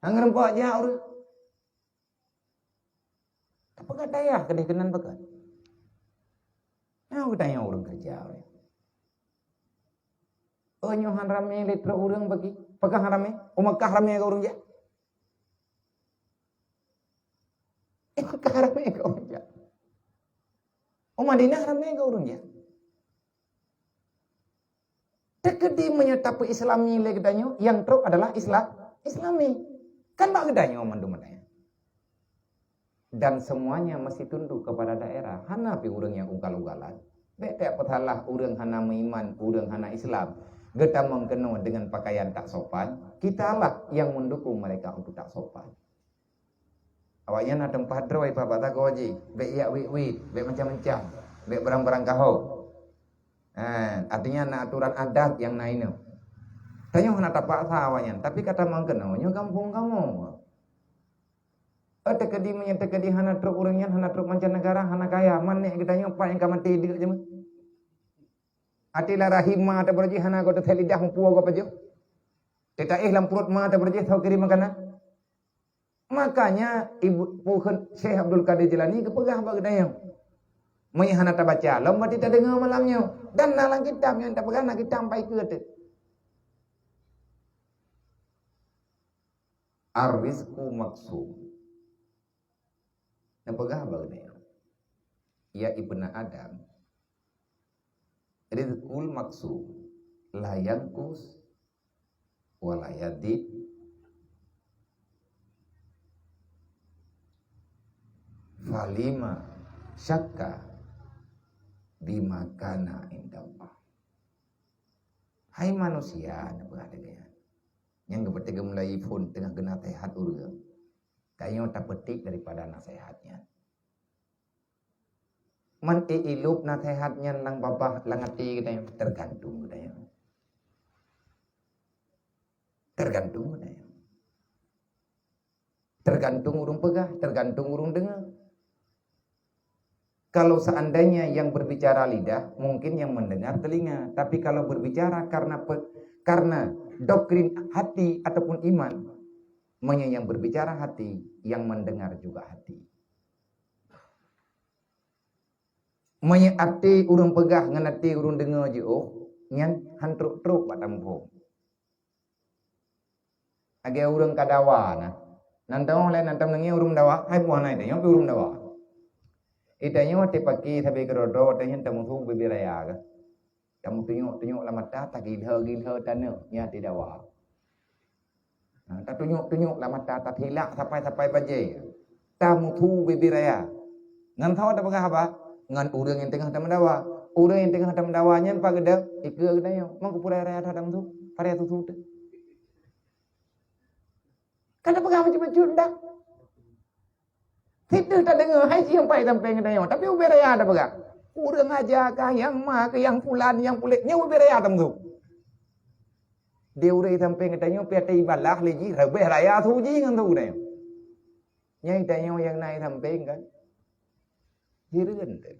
Hang rempok jak ureueng. Tapeugah dayah keudeh keunan peugah. Nah, geutanyoe ureueng keureuja. Oh, nyoe han ramé lé trok ureueng bagi. Peugah han ramé. Oh, Mekah ramé keu ureueng jak. Eh, Mekah ramé keu ureueng jak. Oh, Madinah ramé keu ureueng jak. Teukeudi meunyoe tapeu-Islami lé geutanyoe, nyang trok adalah Islam, Islami. Kan bak geutanyoe mandum nyan. Dan semuanya masih tunduk kepada daerah. Hana pi ureueng nyang ugal-ugalan. Bèk tapeusalah ureueng hana meuiman, ureueng hana Islam. Geutamong keunoe dengan pakaian tak sopan, kitalah yang mendukung mereka untuk tak sopan. Awaknyan na teumpat droe bak sagoe jih, bèk jak wit-wit, bèk macam-macam, bèk barang-barang kahô. Ha, artinya na aturan adat nyang na inoe. Tanyoe hana tapaksa awaknyan, tapi ka tamong keunoe, nyoe gampông kamoe. Oh, teukeudi meunyoe teukeudi hana trok ureueng nyan, hana trok mancanegara, hana kaya, man nèk geutanyoe pat nyang ka maté deuk jeuet. Até lam rahim ma tabeureujih hana goe teuthèe lidah muphue goe pajoh. Teuka éh lam pruet ma tabeureujih soe kirém makanan. Makanya ibu, peue kheun Syekh Abdul Qadir Jilani geupeugah bak geutanyoe, meunyoe hana tabaca lom, berarti tadeungoe malam nyoe. Dan na lam kitab nyang tapeugah, na kitab pai keue teuk. Ar-rizqu maqsum. Neupeugah bak geutanyoe, "Ya ibna Adam, rizqul maqsum, la yanqus wa la yazid, falima syakka bima kana indallah." Hai manusia, neupeugah lagèe nyan, nyang geupeuteuka mulai phôn teungoh geunaseuhat ureueng, tanyoe tapeutik daripada naseuhat nyan. Man ék ilôb naseuhat nyan lam babah, lam até geutanyoe, teugantung geutanyoe. Teugantung geutanyoe. Teugantung ureueng peugah, teugantung ureueng deungoe. Kalau seandainya yang berbicara lidah, mungkin yang mendengar telinga. Tapi kalau berbicara karena pe-, karena doktrin hati ataupun iman, meunyoe yang berbicara hati, yang mendengar juga hati. Meunyoe até ureueng peugah ngon até ureueng deungoe jiôh, nyan han trok-trok bak tamuphom. Lagèe ureueng ka dawa na. Nan teuh lé nan teuh neungieng ureueng dawa, hai buah na geutanyoe pih ureueng dawa. Geutanyoe até paki sabe keudroe-droe, watèe nyan tameusu bubé raya keuh. Tameutunyok-tunyok lam mata, tagilhô-gilhô taneuk, nyan até dawa. Ha, tatunyok-tunyok lam mata, tatilak sapai-sapai bajèe. Tameusu bubé raya. Ngon soe tapeugah haba? Ngon ureueng nyang teungoh tameudawa. Ureueng nyang teungoh tameudawa nyan pat geudong, ikeue geutanyoe. Mang keupeue raya-raya that tameusu? Padahai susu teuh. Kan tapeugah bacut-bacut dah. Sit deuh tadeungoe, hai siang pai sampéng geutanyoe. Tapi ubé raya tapeugah. Ureueng aja kah, nyang ma keuh, nyang pulan, nyang puléh, nyoe ubé raya tameusu. Di ureueng sampéng geutanyoe, pih até ibalah lé jih, leubeh raya su jih ngon su geutanyoe. Nyan geutanyoe nyang na sampéng kan. Hireuen teuh.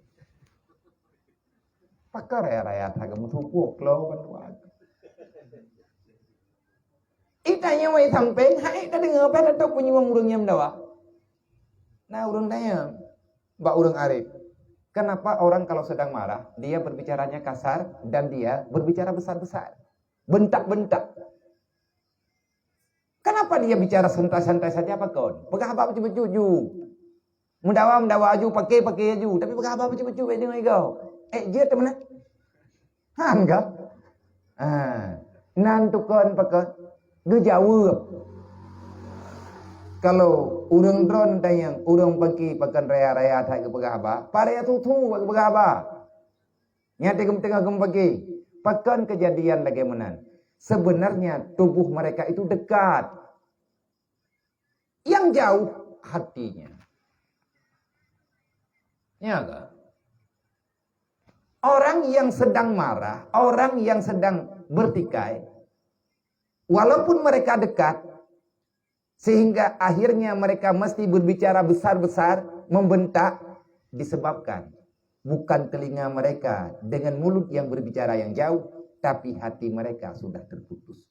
Pakon raya-raya that geumeusu puôh klo bandua. Geutanyoe sampéng, hai tadeungoe, pih tatôp peunyueng ureueng nyang meudawa. Na ureueng tanyong bak ureueng arif, "Kenapa orang kalau sedang marah, dia berbicaranya kasar dan dia berbicara besar-besar, bentak-bentak? Kenapa dia bicara santai-santai saja, pakon?" Peugah haba bacut-bacut ju. Meudawa, meudawa ju, paké, paké ju. Tapi peugah haba bacut-bacut, bèk deungoe igoe. Eh, jeuet teuma na. Han ka? Ha. Nan tukon pakon? Geujaweueb. Kalau ureueng droen tanyong, ureueng paki pakon raya-raya that geupeugah haba, paraya tutu geupeugah haba. Nyan teungoh-teungoh geumeupaké, pakon keujadian lagèe meunan? Sebenarnya tubuh mereka itu dekat. Yang jauh hatinya. Ya kan? Orang yang sedang marah, orang yang sedang bertikai, walaupun mereka dekat, sehingga akhirnya mereka mesti berbicara besar-besar, membentak, disebabkan bukan telinga mereka dengan mulut yang berbicara yang jauh, tapi hati mereka sudah terputus.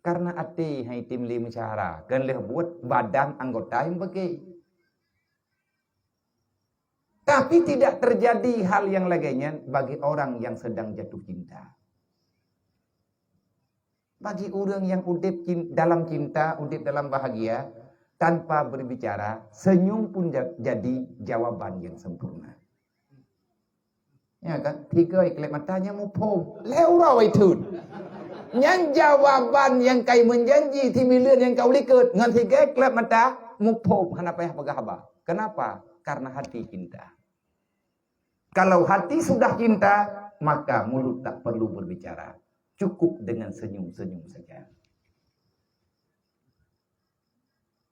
Karena até hai tem lé meusyara, kan lheueh buet badan anggota yang bagi. Tapi tidak terjadi hal yang lagée nyan bagi orang yang sedang jatuh cinta. Bagi ureuëng yang udép cin-, dalam cinta, udép dalam bahagia, tanpa berbicara, senyum pun ja-, jadi jawaban yang sempurna. Ya kan? Tiga iklep mata nyang muphom. Lhée uroe waitun. Nyan jawaban nyang kai meujanji, timileuen nyang ka ulikot. Ngon tiga iklep mata muphom, hana payah peugah haba. Kenapa? Karena hati cinta. Kalau hati sudah cinta, maka mulut tak perlu berbicara. Cukup dengan senyum-senyum saja.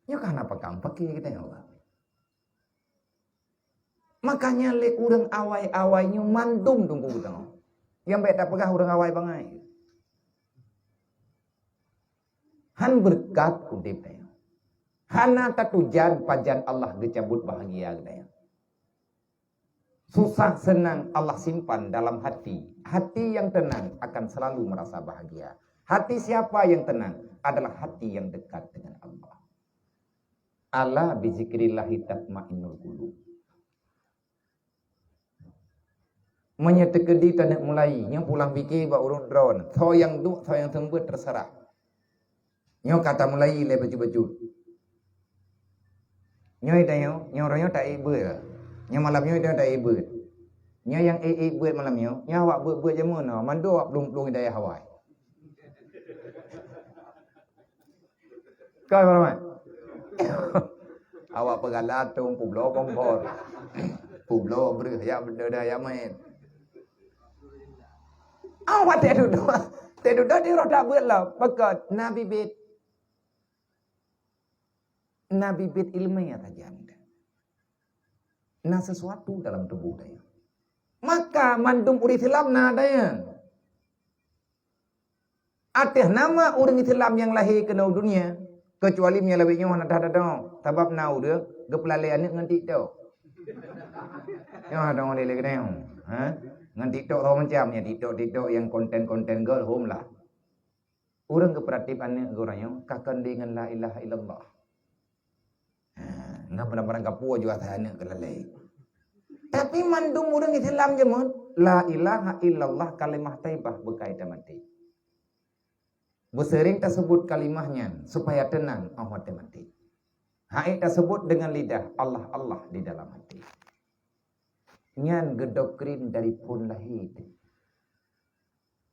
Nyoe kan apa kam pakai kita nyoe? Makanya lé ureuëng awai-awai nyoe mandum tunggu kita. Yang baik tak peugah ureuëng awai bangai. Han berkat udép tanya. Hana tatujan pajan Allah geucabut bahagia geutanyoe. Susah senang Allah simpan dalam hati. Hati yang tenang akan selalu merasa bahagia. Hati siapa yang tenang adalah hati yang dekat dengan Allah. Ala bizikrillahi tatmainnul qulub. Meunyoe teukeudi taneuk mulai, nyoe pulang pike bak ureuëng droe, soe nyang duek, soe nyang seumeubeuet, terserah. Nyoe ka tamulai lé bacut-bacut. Nyoe tanyoe, nyoe roh nyoe taék beuet. Nyoe malam nyoe tanyoe taék beuet. Nyoe nyang ék-ék beuet malam nyoe, nyoe awak beuet-beuet jameun nyoe, mandum awak plueng-plueng di dayah awai. Kon, Mak? Awak peugala tong peubloe kompor. Peubloe breueh, ya beudôh dah, ya main. Awak teududoe, teududoe di roh dak beuet lom. Pakon? Na bibit. Na bibit iéleumé tajam. Na sesuatu dalam tuboh tanyoe. Maka mandum ureuëng Islam na daya. Ateueh nama ureuëng Islam nyang lahé keunoe dunia, keucuali meunyoe lawét nyoe hana that-that dong, sabab na ureuëng geupeulalé aneuëk ngon TikTok. Nyoe dong lé-lé keunoe, ha? Ngon TikTok saboh macam, ya TikTok-TikTok nyang konten-konten girl home lah. Ureuëng geupeuratif aneuëk geuh uroe nyoe ka keundi ngon la ilaha illallah. Ha, ngon barang-barang kapue jua asai aneuëk keulalé. Tapi mandum ureuëng Islam jameun, la ilaha illallah kalimah thaibah beukai tamaté. Beuseuring taseubut kalimah nyan supaya teunang óh watée maté. Hak taseubut deungon lidah Allah, Allah di dalam hati. Nyan geudoktrin dari phon lahé.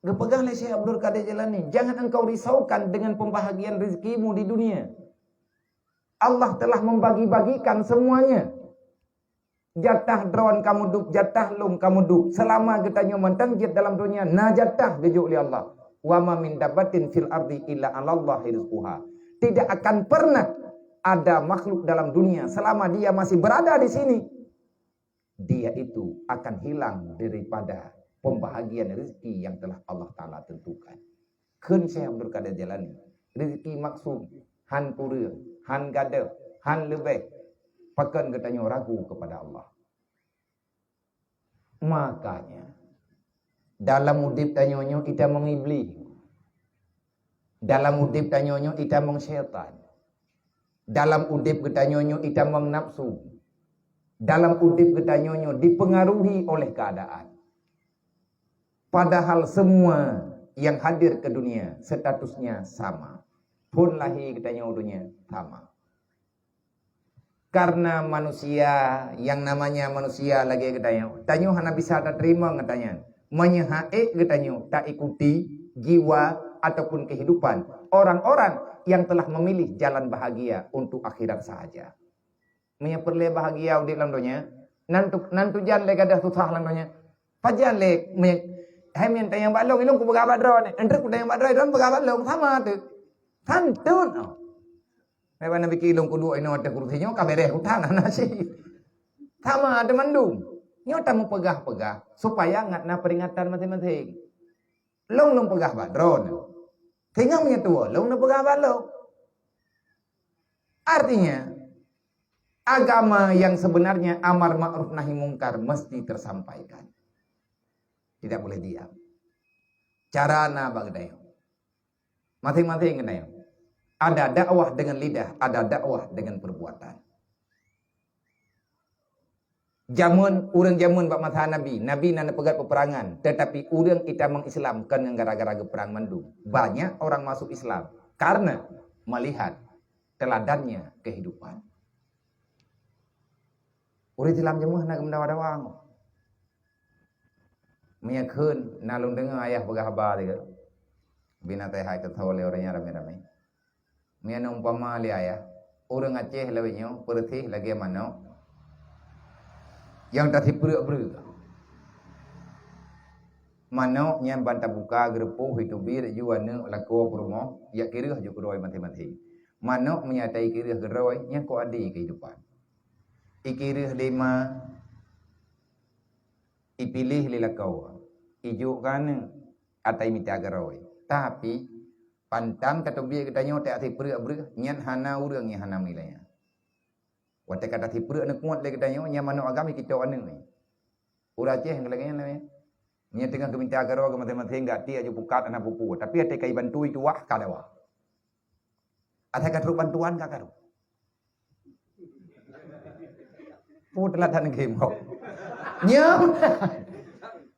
Geupeugah lé Syekh Abdul Qadir Jailani, "Jangan engkau risaukan dengan pembahagian rezekimu di dunia. Allah telah membagi-bagikan semuanya. Jatah droen kamu duek, jatah lôn kamu duek. Selama geutanyoe mantong jeuet dalam dunia, na jatah geujok lé Allah. Wa ma min dabbatin fil ardi illa 'alallahi rizquha." Tidak akan pernah ada makhluk dalam dunia selama dia masih berada di sini, dia itu akan hilang daripada pembahagian rezeki yang telah Allah Taala tentukan. Kheun Syekh Abdul Qadir Jailani, rezeki maksum, han kureueng, han gadôh, han leubeh, pakon geutanyoe ragu kepada Allah. Makanya, dalam udeb tanyoe nyoe itamong Iblih. Dalam udeb tanyoe nyoe itamong syaitan. Dalam udeb geutanyoe nyoe itamong nafsu. Dalam udeb geutanyoe nyoe dipengaruhi oleh keadaan. Padahal semua yang hadir ke dunia statusnya sama. Phon lahé geutanyoe u dunia sama. Karena manusia, yang namanya manusia lagée geutanyoe, tanyoe hana bisa tateurimong geutanyoe. Meunyoe hak ék geutanyoe taikuti jiwa ataupun kehidupan orang-orang yang telah memilih jalan bahagia untuk akhirat sahaja. Meunyoe peureulée bahagia udeb lam donya, nan tu, nan tujan lé gadôh susah lam donya. Pajan lé mé-, hai mien tanyong bak lôn, ilôn kupeugah bak droeneuh, enteuk kutanyong bak droeneuh, droeneuh peugah bak lôn, sama teuk. Santun, oh. Hai bak Nabi kilong kuduek inoe ateueh kursi nyoe ka beres utang hana sih. Sama ada mandum. Nyoe tameupeugah-peugah supaya ngat na peringatan masing-masing. Lôn lôn peugah bak droeneuh. Singoh meunyoe tuwoe lôn lôn peugah bak lôn. Artinya, agama yang sebenarnya amar ma'ruf nahi mungkar mesti tersampaikan. Tidak boleh diam. Cara na bak geutanyoe. Masing-masing geutanyoe. Ada dakwah dengan lidah, ada dakwah dengan perbuatan. Jameun, ureuëng jameun bak masa Nabi, Nabi na neupeugét peperangan, tetapi ureuëng itamong Islam kon ngon gara-gara geupeurang mandum. Banyak orang masuk Islam karena melihat teladannya kehidupan. Ureuëng Islam jameun hana geumeudawa-dawa. Meunyoe kheun na lôn deungoe ayah peugah haba lé, bina teuhai keutho lé ureuëng nyan ramé-ramé. Meunyoe umpama lé ayah, ureuëng Aceh lawét nyoe peureuséh lagée manok nyang tasipreuek breueh. Manok nyan ban tabuka, geureupoh, iteubiet, ju aneuëk, lakoe, peurumoh, jak kireueh ju keudroe maté-maté. Manok meunyoe ata ikireueh keudroe, nyan kok adé keuhidupan. Ikireueh lé ma, ipiléh lé lakoe, ijok keu aneuëk, ata imita keudroe. Tapi, pantang tateubiet geutanyoe tasipreuek breueh, nyan hana ureuëng nyang hana meulaya. Watée ka tasipreuek neukuet lé geutanyoe, nyan manok agam ikitôk aneuëk. Ureuëng Aceh nyang lagée nyan lagée. Nyan teungoh geumita keudroe geumaté-maté gak tiek aju pukat hana pupu, tapi watée ka ibantu ituwah ka dawa. Asai ka trok bantuan ka karu. Peue teulatan geumbok. Nyoe.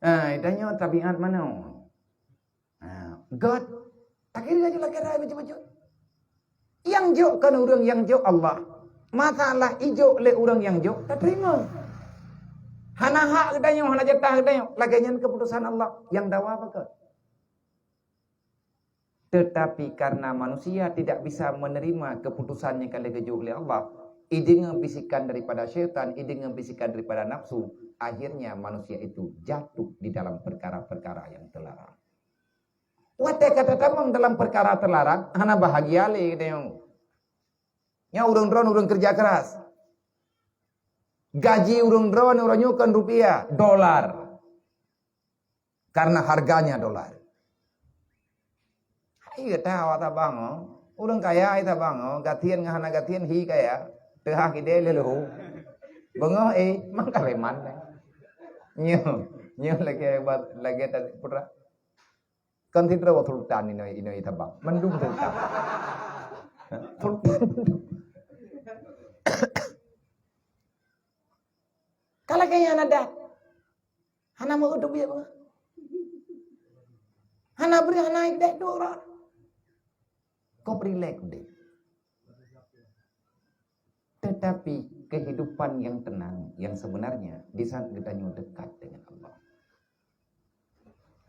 Ha, tanyoe tabiat manok. Ha, göt. Takira je lakée rai bacut-bacut. Nyang jok kon ureuëng, nyang jok Allah. Masalah ijok lé ureuëng nyang jok, taterima. Hana hak geutanyoe, hana jatah geutanyoe. Lagée nyan keuputusan Allah. Nyang dawa bak göt. Tetapi karena manusia tidak bisa menerima keputusan nyang ka lheueh geujok lé Allah, ideungoe bisikan daripada syaitan, ideungoe bisikan daripada nafsu, akhirnya manusia itu jatuh di dalam perkara-perkara yang terlarang. Watée ka tatamong dalam perkara terlarang, hana bahagia lé geutanyoe. Nyan ureuëng droen ureuëng kerja keras. Gaji ureuëng droen uroe nyoe kon rupiah, dolar. Karena harganya dolar. Hai gata awak tabang oh. Ureuëng kaya ai tabang oh, gasien ngon hana gasien hi kaya. Teuhah idéh lé leuhu. Beungoh eh, mangkaleman. Nyoe, nyoe lagée lagée tadi putra. Kan sidroe sultan inoe, inoe tabang. Mandum sultan. Sultan. Kalau kaya hana dat. Hana meu teubiet beungoh. Hana bri hana idéh dua orang. Kok rilek udép. Tetapi kehidupan yang tenang, yang sebenarnya di saat geutanyoe dekat dengan Allah.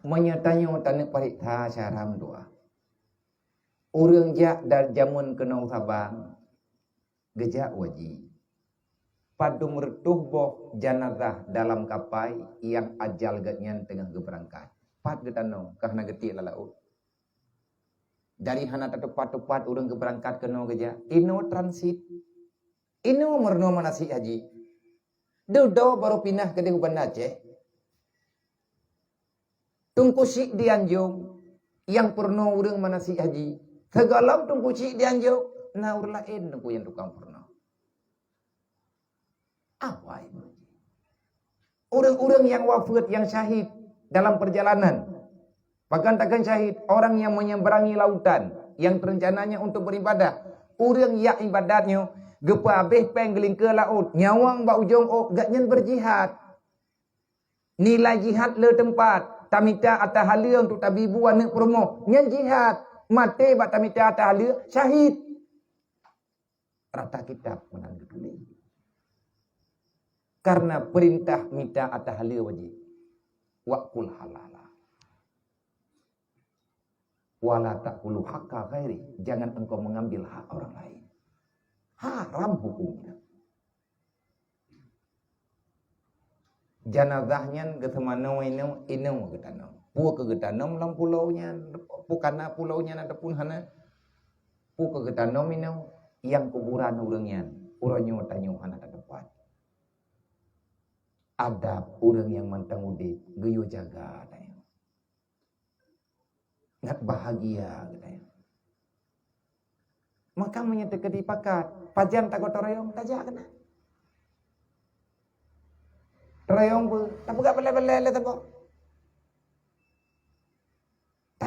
Meunyoe tanyoe taneuk pareksa syara meutuah. Ureuëng jak dari jameun keunoe Sabang, geujak waji. Padum reutôh boh janazah dalam kapai nyang ajal geuhnyan teungoh geubeurangkat. Pat geutanoe, ka hana geutiek lam laôt. Dari hana tatupat-tupat ureuëng geubeurangkat keunoe geujak, inoe transit. Inoe meurunoe manasik haji. Dudoe barô pinah keudeh u Banda Aceh. Teungku Syik di Anjong nyang peurunoe ureuëng manasik haji. Sigohlom Teungku Syik di Anjong, na ureuëng laén teungku nyang tukang peurunoe. Awai. Ureuëng-ureuëng nyang wafeuet, nyang syahid dalam perjalanan. Pakon takheun syahid, orang yang menyeberangi lautan, yang rencananya untuk beribadah. Ureuëng jak ibadat nyoe, geupeuhabéh péng geulingkeue laôt, nyawöng bak ujong ôk, gobnyan berjihad. Nilai jihad le teumpat, tamita ata haleue untuk tabi bu aneuëk peurumoh, nyan jihad. Maté bak tamita ata haleue, syahid. Rata kitab meunan geutuléh. Karena peurintah mita ata haleue wajéb. Wa kul halala. Wa la ta'kulu haqqa ghairi, jangan engkau mengambil hak orang lain. Haram hukumnya. Janazah nyan geuseumanoe inoe, inoe geutanom. Peue keu geutanom lam pulo nyan, peue kana pulo nyan ataupun hana, peue keu geutanom inoe, nyang kuburan ureuëng nyan, uroe nyoe tanyoe hana tatupat. Adab ureuëng nyang mantong udeb geuyue jaga tanyoe. Ngat bahagia geutanyoe. Maka meunyoe teukeudi pakat, pajan tagoe teuroyong, tajak keunan. Teuroyong peue? Tapeugah balée-balée lé saboh.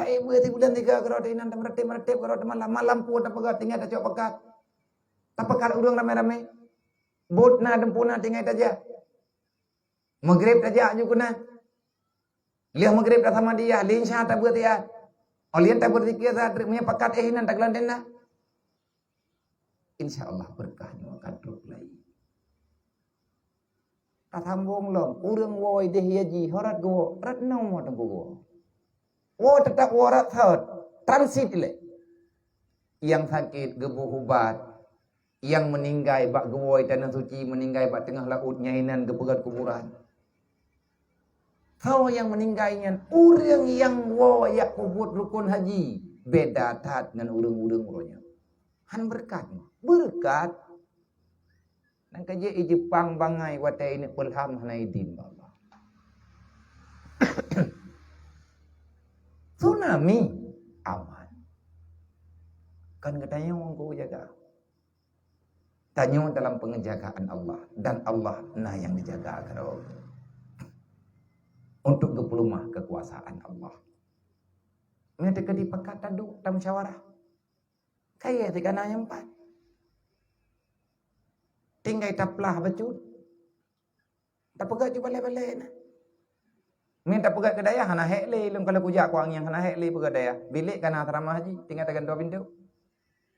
Hai beuet sibulan tiga keudroe inan, tameureutéb-meureutéb keudroe malam, malam pun tapeugah tinggai tacok pakat. Tapakat ureuëng ramé-ramé. Bot na, deumpu na, tinggai tajak. Maghrib tajak ju keunan. Lheueh maghrib tasamadiyah, lheueh isya tabeuet tiat. Óh lheueh tabeuet zikir saat meunyoe pakat éh inan tageulon tenda. Insya Allah beureukat nyoe akan trok lagi. Tasambong lom, ureuëng woe ideh haji, ho rot geuwoe, rot noe teungku geuwoe. Woe teutap woe rot sot, transit lé. Nyang sakét geuboh ubat, nyang meuninggai bak geuwoe tanoh suci, meuninggai bak teungoh laôt, nyan inan geupeugöt kuburan. Soe nyang meuninggai nyan? Ureuëng nyang woe jak peubuet rukon haji, beda that ngon ureuëng-ureuëng uroe nyoe. Han beureukat nyoe. Beureukat. Nang ka jeuet i Jepang bangai watée ineuk peulham hana idin bak Allah. Tsunami aman. Kan geutanyoe nyang kujaga. Tanyoe dalam penjagaan Allah dan Allah na nyang dijaga keudroe. Untuk geupeulumah kekuasaan Allah. Meunyoe teuka dipakat taduek tamusyawarah. Kayée teuka na nyang pat. Tinggai taplah bacut. Tapeugah ju balée-balée na. Min tapeugah keu dayah hana hék lé, lôn kalau kujak kuang nyang hana hék lé peugah dayah. Bilék kana asrama haji, tinggai tagantoe pintoe.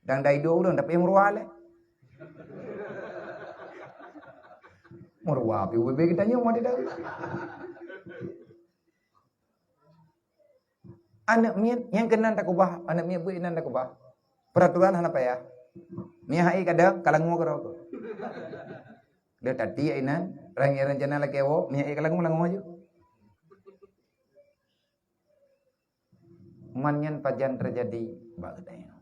Dan dai dua ureuëng tapi meuruwa lé. Meuruwa pi ubé kita nyoe mau tidak. Aneuk miet nyang keunan takubah, aneuk miet beuet inan takubah. Peraturan hana payah. Mie hai kadang kalangu keudroe. Dia tadi inan, rang rencana lagi awak, mie hai kalangu langu aja. Man nyan pajan terjadi bak geutanyoe.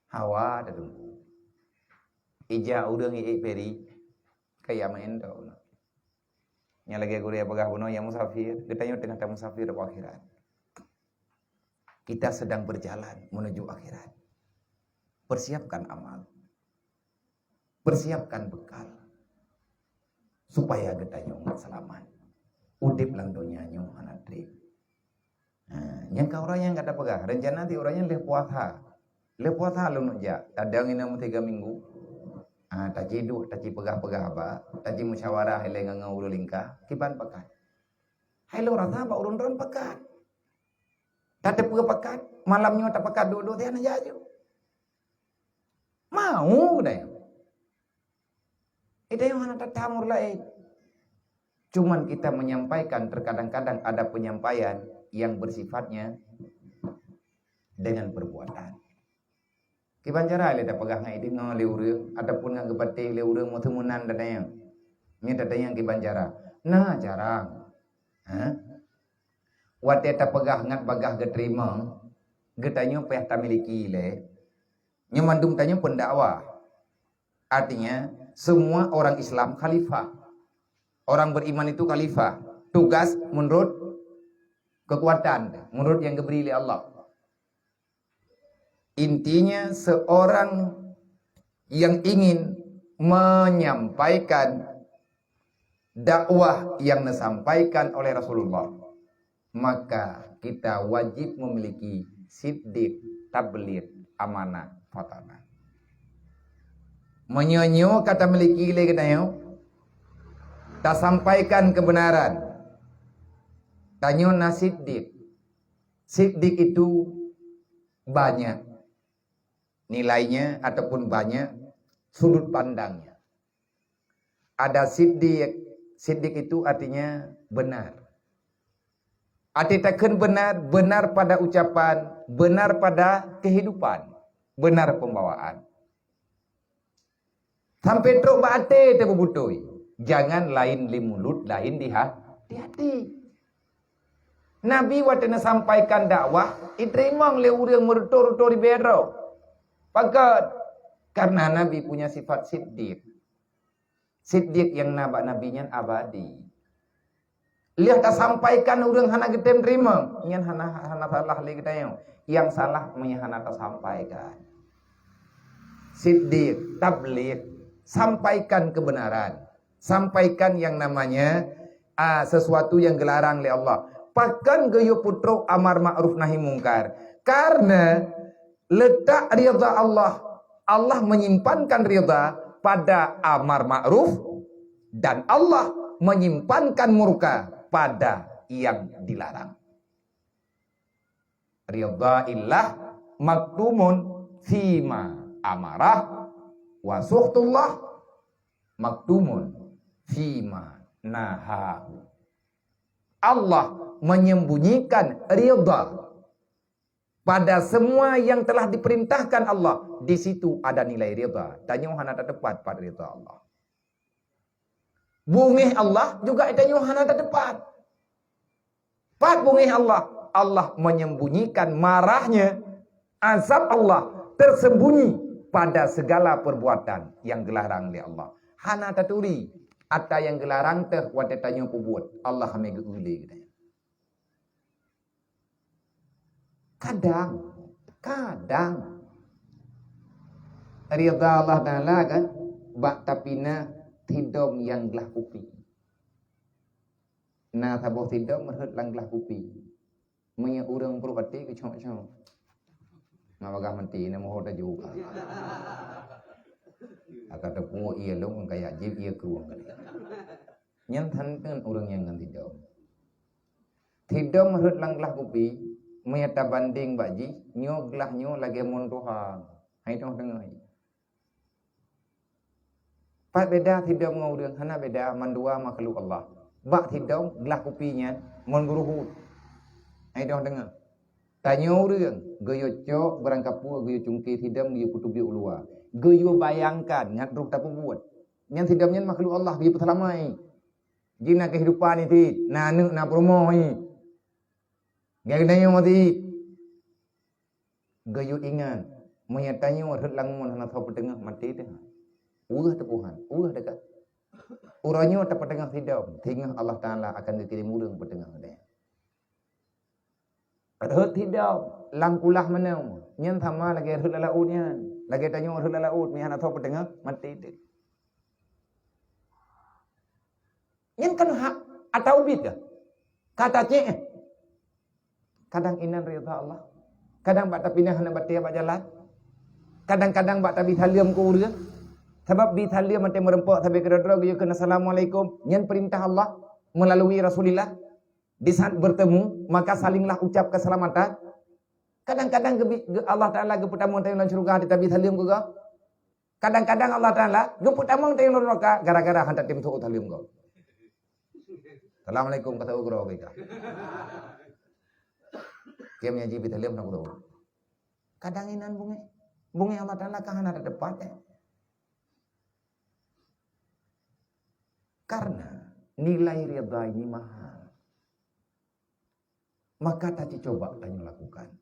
Hawa teungku. Ija ureuëng iék peri, kaya main tau. Nyang lagée gurée peugah bunoe nyang musafir, geutanyoe teungoh tamusafir u akhirat. Kita sedang berjalan menuju akhirat. Persiapkan amal. Persiapkan bekal. Supaya geutanyoe ngat seulamat. Udeb lam donya nyoe hana treb. Ha, nyang ka uroe nyang gata peugah, rencana ti uroe nyan lheueh puasa. Lheueh puasa lôn jak, tadong inan meusiga minggu. Ha, taci duek, taci peugah-peugah haba, taci musyawarah ilée ngon ureuëng lingka, kiban pakat. Hai lôn rasa bak ureuëng droen pakat. Tateupeue pakat, malam nyoe tapakat duek-duek siat na jak ju. Mau deh. Itu yang mana tatamur lain. Cuman kita menyampaikan, terkadang-kadang ada penyampaian yang bersifatnya dengan perbuatan. Kiban cara lé tapeugah ngon ideungoe lé ureuëng ataupun ngon geupatéh lé ureuëng meuteumeunan dan nyang. Nyoe tatanyong kiban cara. Na cara. Ha? Watée tapeugah ngat bagah geuteurimong, geutanyoe payah tamiliki lé. Nyoe mandum tanyoe pendakwah. Artinya, semua orang Islam khalifah. Orang beriman itu khalifah. Tugas menurut kekuatan, menurut yang diberi oleh Allah. Intinya, seorang yang ingin menyampaikan dakwah yang disampaikan oleh Rasulullah, maka kita wajib memiliki siddiq, tabligh, amanah, fatanah. Meunyoe nyoe ka tamiliki lé geutanyoe, tasampaikan kebenaran. Tanyoe na siddiq. Siddiq itu banyak nilainya ataupun banyak sudut pandangnya. Ada siddiq, siddiq itu artinya benar. Arti takheun benar, benar pada ucapan, benar pada kehidupan, benar pembawaan. Sampai trok bak até teubeubutôi. Jangan lain di mulut, lain di ha-, di hati. Nabi watée neusampaikan dakwah, iteurimong lé ureuëng meuruto-ruto ribée droe. Pakon? Karena Nabi punya sifat siddiq. Siddiq nyang na bak Nabi nyan abadi. Lheueh tasampaikan ureuëng hana geutem teurimong, nyan hana, hana salah lé geutanyoe. Nyang salah meunyoe hana tasampaikan. Siddiq, tabligh, sampaikan kebenaran. Sampaikan yang namanya, ah, sesuatu yang geularang lé Allah. Pakon geuyue peutrok amar ma'ruf nahi mungkar? Karena letak ridha Allah, Allah menyimpankan ridha pada amar ma'ruf, dan Allah menyimpankan murka pada yang dilarang. Ridha illah maktumun fima amarah, wa sukhtullah maktumun fima nahahu. Allah menyembunyikan ridha pada semua yang telah diperintahkan Allah. Di situ ada nilai ridha. Tanyoe hana tateupat pat ridha Allah. Beungéh Allah juga tanyoe hana tateupat. Pat beungéh Allah? Allah menyembunyikan marahnya, azab Allah tersembunyi pada segala perbuatan yang geularang lé Allah. Hana taturi ata nyang geularang teuh watée tanyoe peubuet, Allah hana geu-eu lé geutanyoe. Kadang, kadang ridha Allah Taala kan bak tapinah sidom nyang glah kupi. Na saboh sidom rhot lam glah kupi. Meunyoe ureuëng peuruek até geucok-cok. Na bagah meuti na moho tajok. Aka teupeue ié lôn kaya jih ié krueng. Nyan thanteun ureuëng nyang ngon sidom. Sidom rhot lam glah kupi, meunyoe tabandeng bak jih, nyoe glah nyoe lagée mon tuha. Hai toh deungoe. Pat beda sidom ngon ureuëng? Hana beda, mandua makhluk Allah. Bak sidom glah kupi nyan mon geuruhut. Hai toh deungoe. Tanyoe ureuëng geuyue cok beurangkapeue, geuyue cungke sidom, geuyue peutubiek u luwa. Geuyue bayangkan ngat roh tapeubuet. Nyan sidom nyan makhluk Allah geuyue peuseulama. Jih na keuhidupan itit, na aneuëk, na peurumoh i. Geutanyoe mati. Geuyue ingat, meunyoe tanyoe rhot lam mon hana soe peuteungoh, maté teuh. Weueh teupuhan, weueh dekat. Uroe nyoe tapeuteungoh sidom, singoh Allah Taala akan geukirém ureuëng peuteungoh deh. Rhot sidom lam kulah manoe, nyan sama lagée rhot lam laôt nyan. Lagée tanyoe rhot lam laôt, meunyoe hana soe peuteungoh, maté teuh. Nyan kan hak atawa ubit kah? Kata cek, eh. Kadang inan ridha Allah. Kadang bak tapinah hana batée bak jalan. Kadang-kadang bak tabi saleuem keu ureuëng. Sabab bi saleuem watée meureumpok sabe keudroe-droe geuyue kheun assalamualaikum. Nyan peurintah Allah meulalu Rasulillah. Di saat bertemu, maka salinglah ucap keselamatan. Kadang-kadang geubi-, ge-, Allah Taala geupeutamong tanyoe lam syeuruga di tabi saleuem keu gob. Kadang-kadang Allah Taala geupeutamong tanyoe lam neuraka gara-gara hana tatem seuôt saleuem gob. Assalamualaikum, kata ugroe bika. Kiam nyan jibi saleuem na kulo. Kadang inan bungéh. Bungéh Allah Taala ka hana tateupat, eh. Karena nilai ridha ini mahal. Maka tacucoba tanyoe lakukan.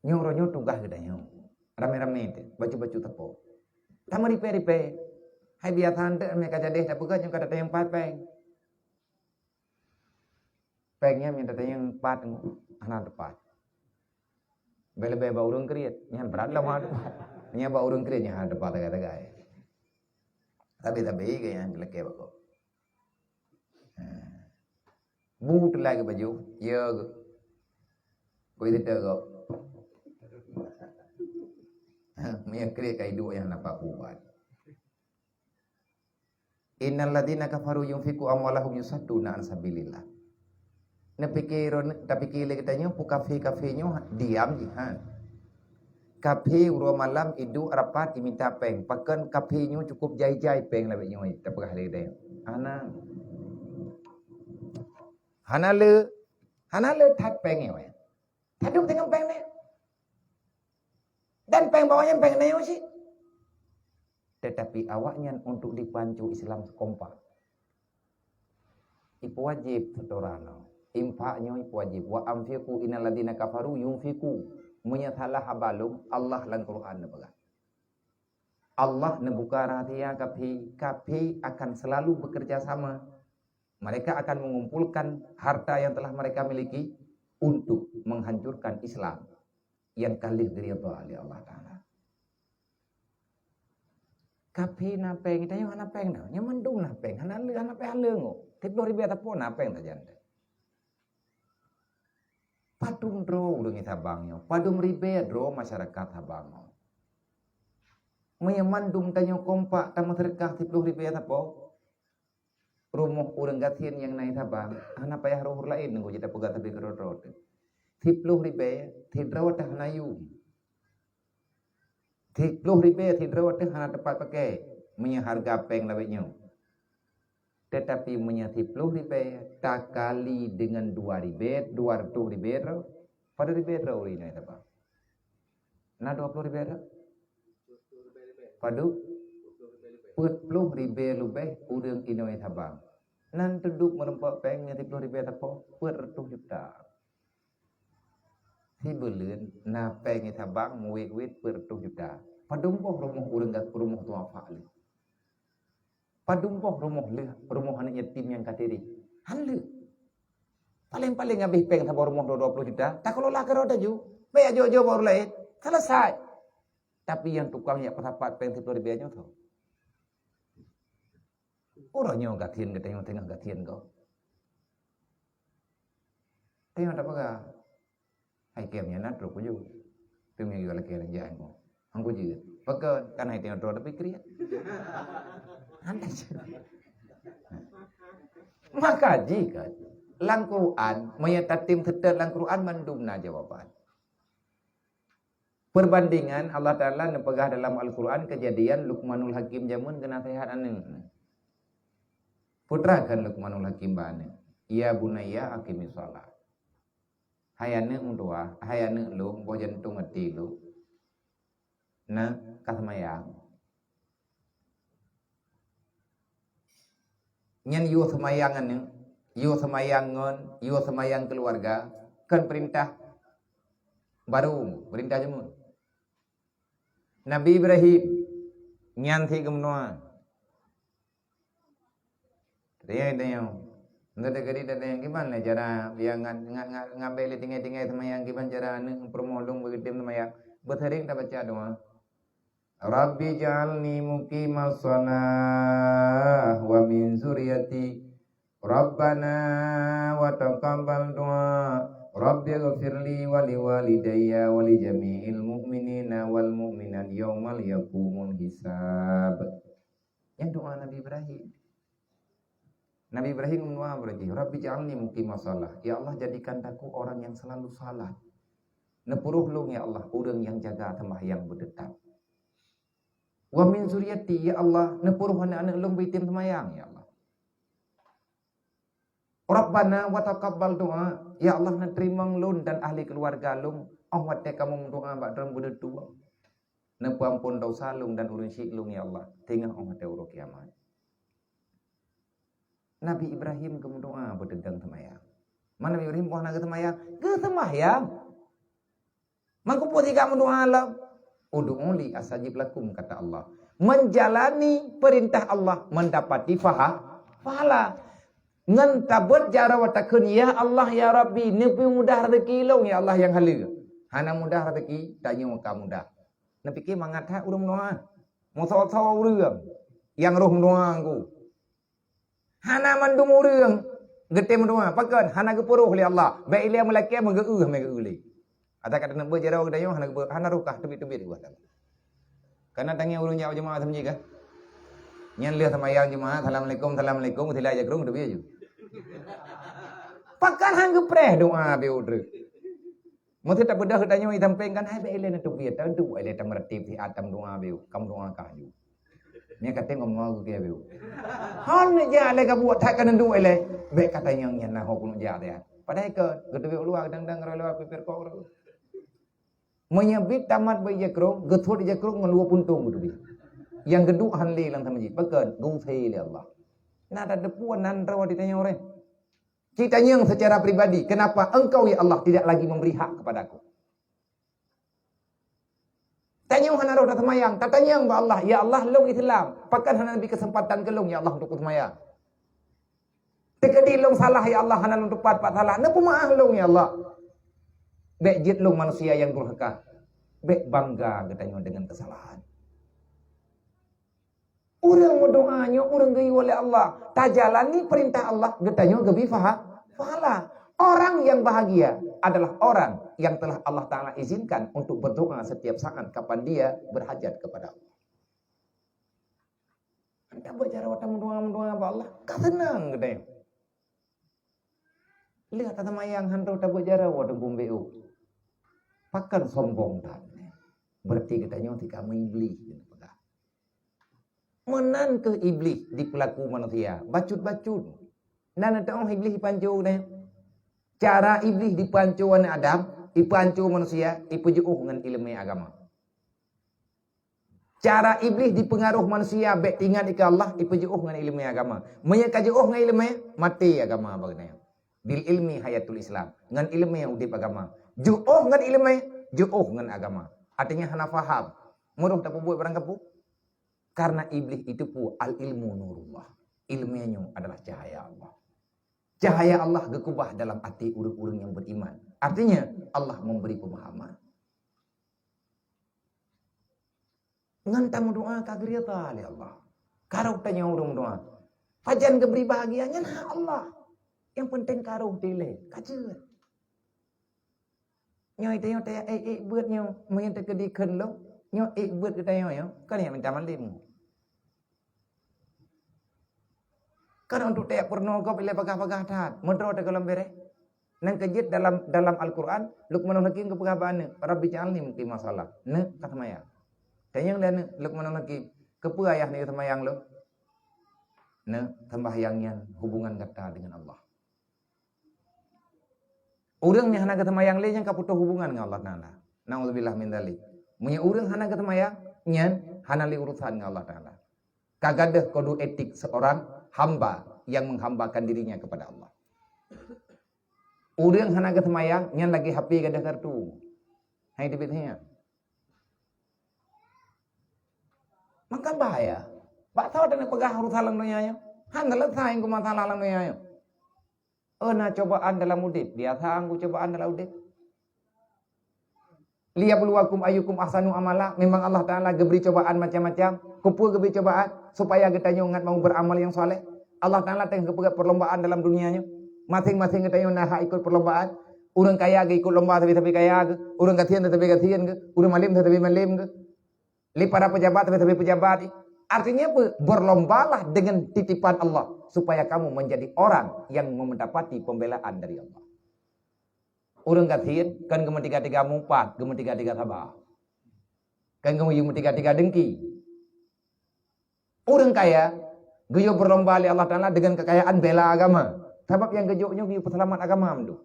Nyoe uroe nyoe tugaih geutanyoe. Ramé-ramé teuh, bacut-bacut teupok. Tameuripée-ripée. Hai biasa eunteuk ramé ka jadeh tapeugah nyoe ka tatanyong pat péng. Péng nyan mita tanyong pat hana teupat. Leubeh-leubeh bak ureuëng kriet, nyan brat lom hana teupat. Nyan bak ureuëng kriet nyan hana teupat tagai-tagai. Tapi-tapi gaya nyan lakée bak gob. Ha. Bu teulai keu baju, ya geuh. Kui teutek gob. Ha, meunyo kriet ka iduek nyang na papu buat. Innal ladzina kafaru yunfiqu amwalahum yusadduna an sabilillah. Neupike ron-, tapike lé geutanyoe peue kafé-kafé nyoe diam jih han. Kafé uroe malam iduek rapat imita péng. Pakon kafé nyoe cukup jai-jai péng lagée nyoe tapeugah lé geutanyoe? Hana. Hana le, hana le that péng nyoe. Taduek deungon péng nyoe. Dan péng bawah nyan péng nyoe cit. Tetapi awaknyan untuk dipancu Islam sekompak. Ipeuwajéb seutora nyoe. Infak nyoe ipeuwajéb. Wa anfiqu innal ladzina kafaru yunfiqu. Meunyo salah haba lom, Allah lam Quran neupeugah. Allah neubuka rahsia kafé, kafé akan selalu bekerja sama. Mereka akan mengumpulkan harta yang telah mereka miliki untuk menghancurkan Islam yang ka lheueh geuridha lé Allah Taala. Kafé na péng, tanyoe hana péng na. Nyoe mandum na péng, hana le, hana péng hana le ngo. Tieb ploh ribée sapeue na péng sajan. Padum droe ureuëng di Sabang nyoe, padum ribée droe masyarakat Sabang nyoe. Meunyoe mandum tanyoe kompak tameuseudeukah siploh ribée sapo, rumoh ureuëng gasien nyang na di Sabang, hana payah rhoh laén nunggu jeuet tapeugah sabe keudroe-droe teuh. Siploh ribée, sidroe teuh hana yum. Siploh ribée sidroe teuh hana teumpat pakai, meunyoe hareuga péng lawét nyoe. Teutapi meunyoe siploh ribée takali deungon dua ribée, dua reutôh ribée droe, padum ribée droe ureuëng inong di Sabang? Na dua ploh ribée droe? Padum? Peuet ploh ribée leubeh ureuëng inong di Sabang. Nan teuduek meurumpok péng nyan siploh ribée sapo, peuet reutôh juta. Sibuleuen na péng di Sabang meuwét-wét peuet reutôh juta. Padum boh rumoh ureuëng ga-, rumoh duafa lé? Padum boh rumoh lé, rumoh aneuëk yatim nyang ka tireng? Han lé. Paléng-paléng habéh péng saboh rumoh dua, dua ploh juta, takelola keudroe taju, bék jak jok-jok bak ureuëng laén, seuleusai. Tapi nyang tukang jak peusapat péng siploh ribée nyoe soe? Uroe nyoe gasien geutanyoe teungoh gasien gob. Tanyoe tapeugah, "Hai kém nyan na trok kujok." Teuma geulakée nyan jak nyoe. Hana kujeuet. Pakon? Kan hai tanyoe droe tapi kriet. Hana jeuet. Maka jih kan, lam Quran, meunyoe tatem seutôt lam Quran mandum na jawaban. Perbandingan, Allah Taala neupeugah dalam Al-Quran keujadian Luqmanul Hakim jameun geunaseuhat aneuëk. Peue treuk kheun Luqmanul Hakim bak aneuëk, "Ya bunayya aqimis shalah." Hai aneuëk meutuah, hai aneuëk lôn, boh jantong até lôn, na ka seumayang. Nyan yue seumayang aneuëk, yue seumayang ngon, yue seumayang keuluwarga, kon peurintah barô, peurintah jameun. Nabi Ibrahim, nyan sit geumeutuah. Teuingat, teuingat. Ngon teukeudi teuingat kiban lé cara biang ngat, ngat, ngat, ngat bék lé tinggai-tinggai seumayang, kiban cara aneuëk peurumoh lôn beutem seumayang. Beuseuring tabaca doa. Rabbi ja'alni muqimas shalah wa min zuriyati. Rabbana wa taqabbal du'a. Rabbi ghfirli wa li walidayya wa li jami'il mu'minina wal mu'minat yaumal yaqumul hisab. Nyan doa Nabi Ibrahim. Nabi Ibrahim meudoa beurajih, "Rabbi ja'alni muqimas shalah." Ya Allah, jadikan aku orang yang selalu salat. Neupuruh lôn, ya Allah, ureuëng nyang jaga seumbahyang beuteutab. "Wa min zuriyati," ya Allah, neupuruh aneuëk-aneuëk lôn beutem seumayang, ya Allah. "Rabbana wa taqabbal du'a," ya Allah, neuteurimong lôn dan ahli keuluwarga lôn, óh watée kamoe meudoa bak Droeneueh beuteutueng. Neupeuamphon desya lôn dan ureuëng syiek lôn, ya Allah, teungoh óh watée uroe kiamat. Nabi Ibrahim geumeudoa beuteugang seumayang. Man Nabi Ibrahim óh na geuseumayang? Geuseumayang. Mangkeupeue sigak meudoa lom? "Ud'uni astajib lakum," kata Allah. Menjalani perintah Allah mendapati paha-, pahala. Ngon tabeuet jaroe takheun, "Ya Allah, ya Rabbi, neupeumudah rezeki lôn, ya Allah, nyang haleue." Hana mudah rezeki, tanyoe ka mudah. Neupike mangat that ureuëng meudoa. Meusoe-soe ureuëng nyang roh meudoa ngon hana mandum ureuëng geutem meudoa. Pakon? Hana geupuroh lé Allah. Bék ilée meulakée meugeu-eu mé geu-eu lé. Ata ka teuneuk beuet jaroe geutanyoe hana geubeuet, hana rukah teubiet-teubiet geuh. Kana tangieng ureuëng jak jeumaah seumeujih kah? Nyan lheueh seumayang jeumaah, assalamualaikum, assalamualaikum, sila jakrong teubiet ju. Pakon han geupreh doa beu treuk. Meuseuti beudôh geutanyoe sampéng kan, hai bék ilée neuteubiet, tantu ilée tameureuti siat tameudoa beu, kamoe doa kah ju. Nyan ka teueng ngon geukiah beu. Hon jak lé ka buet that ka neuduk ilée. Bék ka tanyong nyan na ho keuneuk jak teuh. Padahai ka geuteubiet u luwa dang-dang rot luwa pipér kok rot. Meunyoe bit tamat bak jakrong, geuthot jakrong ngon luwa puntông geuteubiet. Nyang geuduek han lé lam seumeujih. Pakon? Geusé lé Allah. Na tateupeue nan droe di tanyoe reh. Ci tanyong secara pribadi, "Kenapa Engkau, ya Allah, tidak lagi memberi hak kepadaku?" Tanyoe hana roh taseumayang, tatanyong bak Allah, "Ya Allah, lôn Islam, pakon hana neubi keuseumpatan keu lôn, ya Allah, untuk kuseumayang?" Teukeudi lôn salah, ya Allah, hana lôn teupat pat salah, neupeumeu'ah lôn, ya Allah. Bék jeuet lôn manusia nyang durhaka. Bék bangga geutanyoe deungon keusalahan. Ureuëng meudoa nyoe ureuëng geuyue lé Allah. Tajalani peurintah Allah, geutanyoe geubi paha-, pahala. Orang yang bahagia, adalah orang yang telah Allah Ta'ala izinkan untuk berdoa setiap saat kapan dia berhajat kepada Allah. Anda buat cara watang meudoa-meudoa bak Allah, ka seunang geutanyoe. Lheueh taseumayang han troh tabuet jaroe teungku B U. Pakon sombong that. Berarti geutanyoe tika meuiblih keuneuk peugah. Meunan kheueh iblih dipeulaku manusia, bacut-bacut. Na neuteu'oh iblih jipanco geutanyoe? Cara iblih dipanco aneuëk Adam, jipanco manusia, jipeujiôh ngon ileumèe agama. Cara iblih jipeungaroh manusia bèk teuingat keu Allah, jipeujiôh ngon ileumèe agama. Meunyoe ka jiôh ngon ileumèe, maté agama bak geutanyoe. Bil ilmi hayatul Islam. Ngon ileumèe udép agama. Jiôh ngon ileumèe, jiôh ngon agama. Artinya hana paham. Meurôh tapeubuet barang kapeue? Karena iblih itu pu al ilmu nurullah. Ileumèe nyoe adalah cahaya Allah. Cahaya Allah geukeubah dalam até ureuëng-ureuëng nyang beriman. Artinya, Allah memberi pemahaman. Ngon tameudoa ka geuridha lé Allah. Ka rôh tanyoe ureuëng meudoa. Pajan geubri bahagia nyan hak Allah. Nyang penting ka rôh dilèe, ka jeuet. Nyoe tanyoe taya ék-ék beuet nyoe, meunyoe teukeudi kheun lom, nyoe ék beuet geutanyoe nyoe, kon nyang minta malém. Karena untuk teuyak peurunoe gob ilèe bagah-bagah that, meudroe teuh gohlom bèrèh. Nyan keuh jeuet dalam, dalam Al-Quran, Luqmanul Hakim geupeugah bak aneuk, "Rabbi ja'alni muqimas shalah." Neuk, ka seumayang. Tanyong lé aneuk, "Luqmanul Hakim, keupeue ayah neuk seumayang lôn?" Neuk, seumayang nyan hubungan gata dengan Allah. Ureuëng nyang hana geuseumayang lé nyan ka putôh hubungan ngon Allah Taala. Naudzubillah min dzalik. Meunyoe ureuëng hana geuseumayang, nyan hana lé urusan ngon Allah Taala. Ka gadôh kode etik seorang hamba yang menghambakan dirinya kepada Allah. Ureuëng hana geuseumayang, nyan lagèe H P gadôh kartu. Hai teubiet nyan. Maka bahaya. Bak soe taneuk peugah urusan lam donya nyoe? Han seuleusoe ku masalah lam donya nyoe. Oh, na cobaan dalam udép. Biasa ku cobaan dalam udép. Liyabluwakum ayyukum ahsanu amala. Memang Allah Taala geubri cobaan macam-macam. Keupeue geubri cobaan? Supaya geutanyoe ngat mau beramal nyang saleh. Allah Taala teuh geupeugah perlombaan dalam dunia nyoe. Masing-masing geutanyoe na hak ikut perlombaan. Ureuëng kaya geuikut lomba sabe-sabe kaya geuh, ureuëng gasien sabe gasien geuh, ureuëng malém sabe malém geuh. Lé para pejabat sabe-sabe pejabat. Artinya apa? Berlombalah dengan titipan Allah supaya kamu menjadi orang yang mendapati pembelaan dari Allah. Ureuëng gasien kan geumeutiga-tiga mupat, geumeutiga-tiga saba. Kan geumeutiga-tiga dengki. Ureuëng kaya geuyue berlomba lé Allah Taala dengan kekayaan bela agama. Sabab nyang geujok nyoe geuyue peuseulamat agama mandum.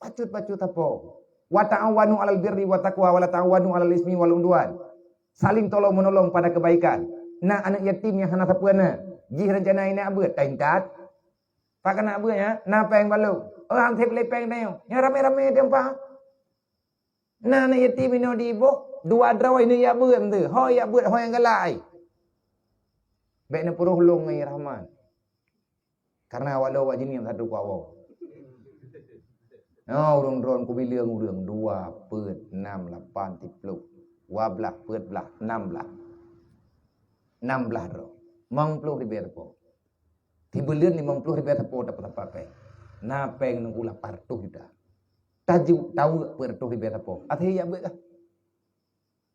Bacut-bacut sapo. "Wa ta'awanu 'alal birri wa taqwa wa la ta'awanu 'alal ismi wal 'udwan." Saling tolong-menolong pada kebaikan. Na aneuk yatim nyang hana sapeue na, jih rencana inak beuet, taintat. Pakon nak beuet nyan? Na péng balok. Oh, han sép lé péng tanyoe. Nyan ramé-ramé teumpat. Na aneuk yatim inoe di iboh, dua droe inoe ijak beuet enteuk. Ho ijak beuet, ho nyang galak ai. Bèk neupeuroh lôn ngon Rahman. Karena awak lôn awak jihnyan satu kuak woe. Oh, ureuëng droen kubileung ureuëng, dua, peuet, nam, lapan, siplôh, dua blaih, peuet blaih, nam blaih. Nam blaih droe. Limong ploh ribèe sapo. Sibuleuen limong ploh ribèe sapo dapat-dapat péng. Na péng nunggu lapan reutôh juta. Taju, taweuek peuet reutôh ribèe sapo. Até ijak beuet kah?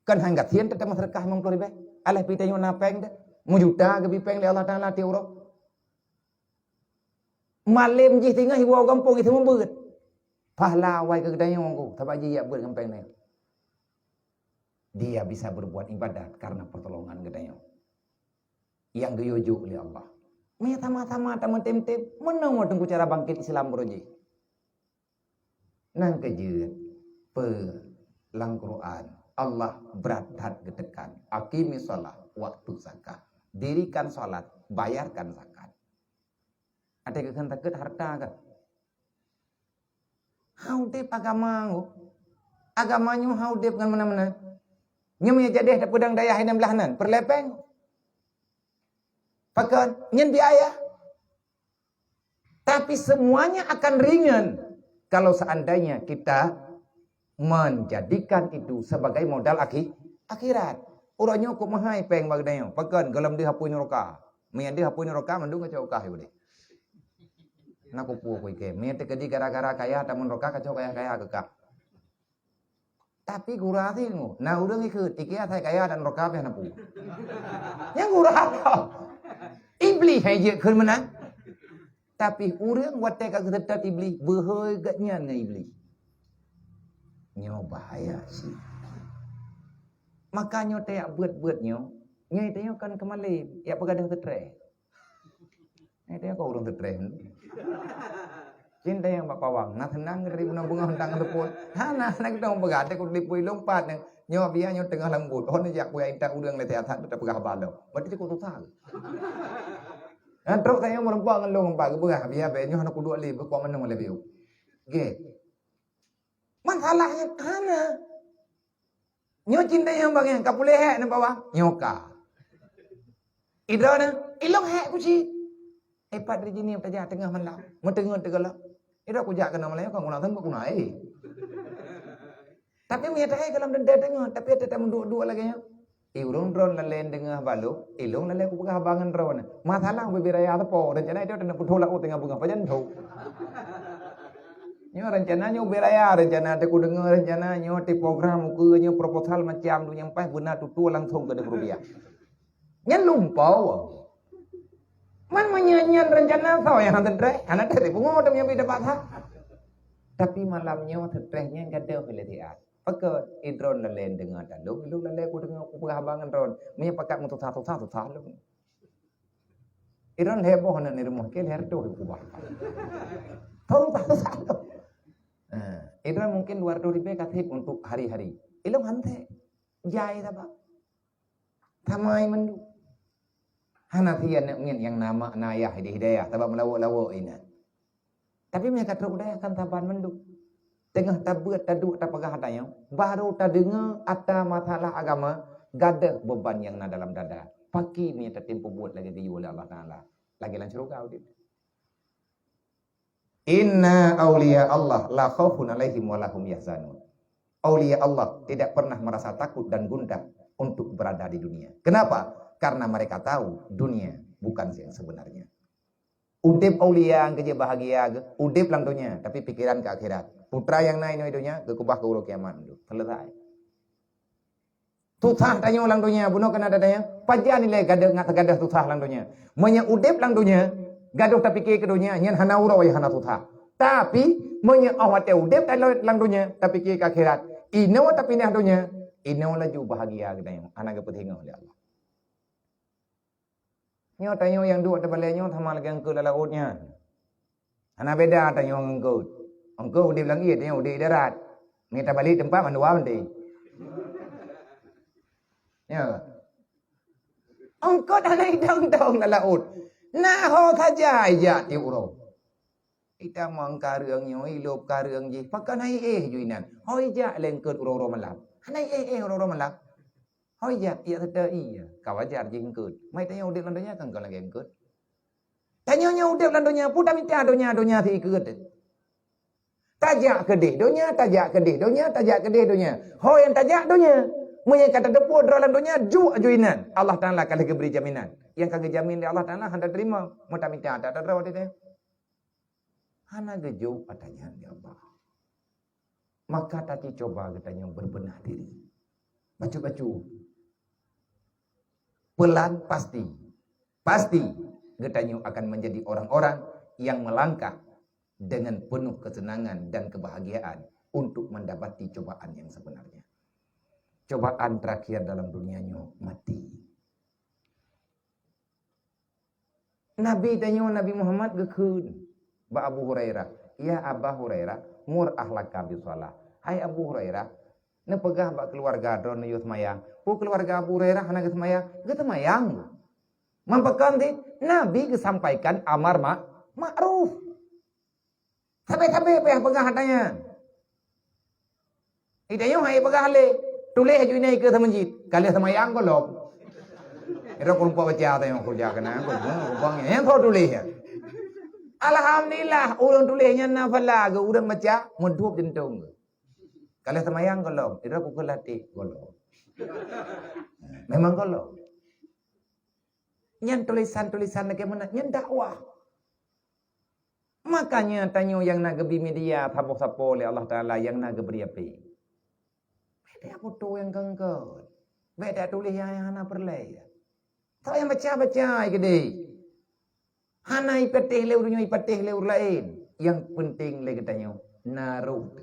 Kan han gasien teuma seudeukah limong ploh ribèe. Alah pi tanyoe na péng deh. Meujuta geubri péng lé Allah Taala tiep uroe. Malém jih singoh iwoe gampông jih seumeubeuet. Pahala awai keu geutanyoe ku, sabab jih ijak beuet ngon péng tanyoe. Dia bisa berbuat ibadat karena pertolongan geutanyoe. Nyang geuyue jok lé Allah. Meuiya sama-sama tameutem-tem, meunoe teungku cara bangkit Islam baroe jih. Nyan keuh jeuet, peue lam Quran, Allah brat that geutekan, "Aqimis shalah, waktu zakah." Dirikan salat, bayarkan zakat. Até geukheun takheun harta ka. Hana udép agama nyoe. Agama nyoe hana udép ngon meunan-meunan. Nyoe meunyo jadeh tapeudong dayah inong blaih nan, peureulèe péng. Pakon? Nyan biaya. Tapi semuanya akan ringan kalau seandainya kita menjadikan itu sebagai modal akhi-, akhirat. Uroe nyoe kok meuhai péng bak geutanyoe. Pakon? Gohlom deuh apui neuroka. Meunyo deuh apui neuroka, mandum kacau kah udeh. Na kupu-kupu ikei. Meunyo teukeudi gara-gara kaya tamong neuraka, kacok kaya-kaya keu kah. Tapi gura sih ngu. Na ureuëng ikheun, ikei asai kaya dan neuraka pih na pu. Nyang gura tau. Iblih hai jeuet kheun meunan. Tapi ureuëng watée ka geuseutôt Iblih, beuhôi geuh nyan ngon Iblih. Nyoe bahaya sih. Maka nyoe teuyak buet-buet nyoe, nyoe teuyak kan keumalem, yak peugadang seutres. Nyoe teuyak kok ureuëng seutres. Cinta yang bak pawang, na seunang dari bunga-bunga hentang teupon. Hana, hana kita orang peugah, ada kulit pui lompat ni. Nyoe biar nyoe tengah lembut. Oh, ni jak kuya intak ureuëng lé siasat, kita peugah balo. Berarti cukup susah. Nah, trok saya meureumpok ngon lôn empat geupeugah, biar bae nyoe hana kuduek lé, beukuat meunong lé biu. Oke. Masalahnya hana. Nyoe cinta nyang bangai, ka puléh hek nang bawah, nyoe ka. Idroe na, ilong hek kuci. Epat dari jini tajak tengah malam, meuteungeut teugalak. Idroe kujak keunoe malam, ka guna teumbak guna, eh. Tapi meunyo tahe dalam denda teungoh, tapi tetap menduek-duek lagée nyoe. Di ureuëng droen lalén deungoh balok, ilong lalén kupeugah haba ngon droen. Masalah ubé raya teupok, rencana itu teungoh putôh laôt teungoh beungoh pajan tho. Nyoe rencana nyoe ubé raya, rencana teuku deungoe rencana nyoe ti program ukeue nyoe proposal macam dunia empat beuna tutoe langsung keu rupiah. Nyan lumpau. Man meunyo nyan rencana soe nyang hana teutrek, hana teutrek pungo teumeubi dapat hak. Tapi malam nyoe teutrek nyan gadoh lé siat. Pakon idroen lalén deungoe talong, ilong lalén kudeungoe kupeugah haba ngon droen. Meunyo pakat meususah-susah, susah lom. Idroen lhée boh aneuk di rumoh, ke lhée reutôh kubah. Susah-susah lom. Eh, idroen mungkin dua ratus ribu ka sép untuk hari-hari. Ilong hanté. Jai saban. Tamai mandum. Hana sia neuk ngieng nyang na mak na yah di hidayah, sabab meulawok-lawok inan. Tapi meunyo ka trok dayah kan saban mandum. Teungoh tabeuet taduek tapeugah ata nyoe, baru tadeungoe ata masalah agama, gadoh beban nyang na dalam dada. Paki meunyo tatem peubuet lagée geuyue lé Allah Taala. Lagée lam syeuruga udeb. Inna auliya Allah la khaufun alaihim wa lahum yahzanun. Aulia Allah tidak pernah merasa takut dan gundah untuk berada di dunia. Kenapa? Karena mereka tahu dunia bukan yang sebenarnya. Udeb aulia nyang keujeuet bahagia geuh, udeb lam donya, tapi pikiran ke akhirat. Putra nyang na inoe donya, geukeubah keu uroe kiamat. Selesai. Susah tanyoe lam donya, bunoe keunan tanyoe. Pajan ilée gadoh ngat gadoh susah lam donya. Meunyoe udeb lam donya, gadoh tapike keu donya, nyan hana uroe hana susah. Tapi, meunyoe 'oh watée udeb lam donya, tapike keu akhirat, inoe tapinah donya, inoe laju bahagia geutanyoe, hana geupeusingoh lé Allah. Nyoe tanyoe nyang duek teubalée nyoe sama lagée eungkôt lam laôt nyan. Hana beda tanyoe ngon eungkôt. Eungkôt udeb lam ié, tanyoe udeb darat. Meunyo tabalek teumpat mandua mantong. Ya. Eungkôt hana idong-dong lam laôt. Na ho saja ijak tieb uroe. Itamong kareueng nyoe, ilop kareueng jih, pakon hai éh ju inan. Ho ijak lé eungkôt uroe-uroe malam. Hana éh-éh uroe-uroe malam. Ho ijak, ijak seutôt iya. Ka wajar jih eungkôt. Mai tanyoe udeb lam donya kan kon lagée eungkôt. Tanyoe nyoe udeb lam donya, peue tamita donya-donya sikeue teuh. Tajak keudeh donya, tajak keudeh donya, tajak keudeh donya. Ho nyang tajak donya. Meunyo ka tateupeue droe lam donya, jok aju inan. Allah Taala ka lheueh geubri jaminan. Nyang ka geujamin lé Allah Taala hana teurimong. Meutamita ata droe teuh. Hana geujok ata nyan, ya Allah. Maka tacuba geutanyoe berbenah diri. Bacut-bacut. Pelan pasti, pasti geutanyoe akan menjadi orang-orang yang melangkah dengan penuh kesenangan dan kebahagiaan untuk mendapati cobaan yang sebenarnya. Cobaan terakhir dalam dunia nyoe mati. Nabi tanyoe Nabi Muhammad geukheun bak Abu Hurairah, "Ya Aba Hurairah, mur ahlaka bisalah." Hai Abu Hurairah, neupeugah bak keuluwarga droe neuyue seumayang. Peue keuluwarga Abu Hurairah hana geuseumayang? Geuseumayang. Meupakon di Nabi geusampaikan amar ma-, ma'ruf. Sabe-sabe payah peugah ata nyan. Ita nyoe hai peugah lé, tuléh aju inan ikeue seumeujid, ka lheueh seumayang gohlom. Ira kureueng baca ata nyoe kuja keunan, kureueng nyang soe tuléh nyan. Alhamdulillah, ureuëng tuléh nyan na pahala geuh, ureuëng baca meudhop jeuntong geuh. Ka lheueh seumayang gohlom, ira kukeuh latih gohlom. Memang gohlom. Nyan tulisan-tulisan lagée meunan, nyan dakwah. Makanya tanyoe nyang na geubri media saboh sapo lé Allah Taala nyang na geubri api. Bèk taputo nyang keungkot. Bèk tatuléh nyang hana peureulèe. Saboh nyang baca-baca keudéh. Hana ipatéh lé ureueng nyoe, ipatéh lé ureueng laén. Nyang peunteng lé geutanyoe na rot.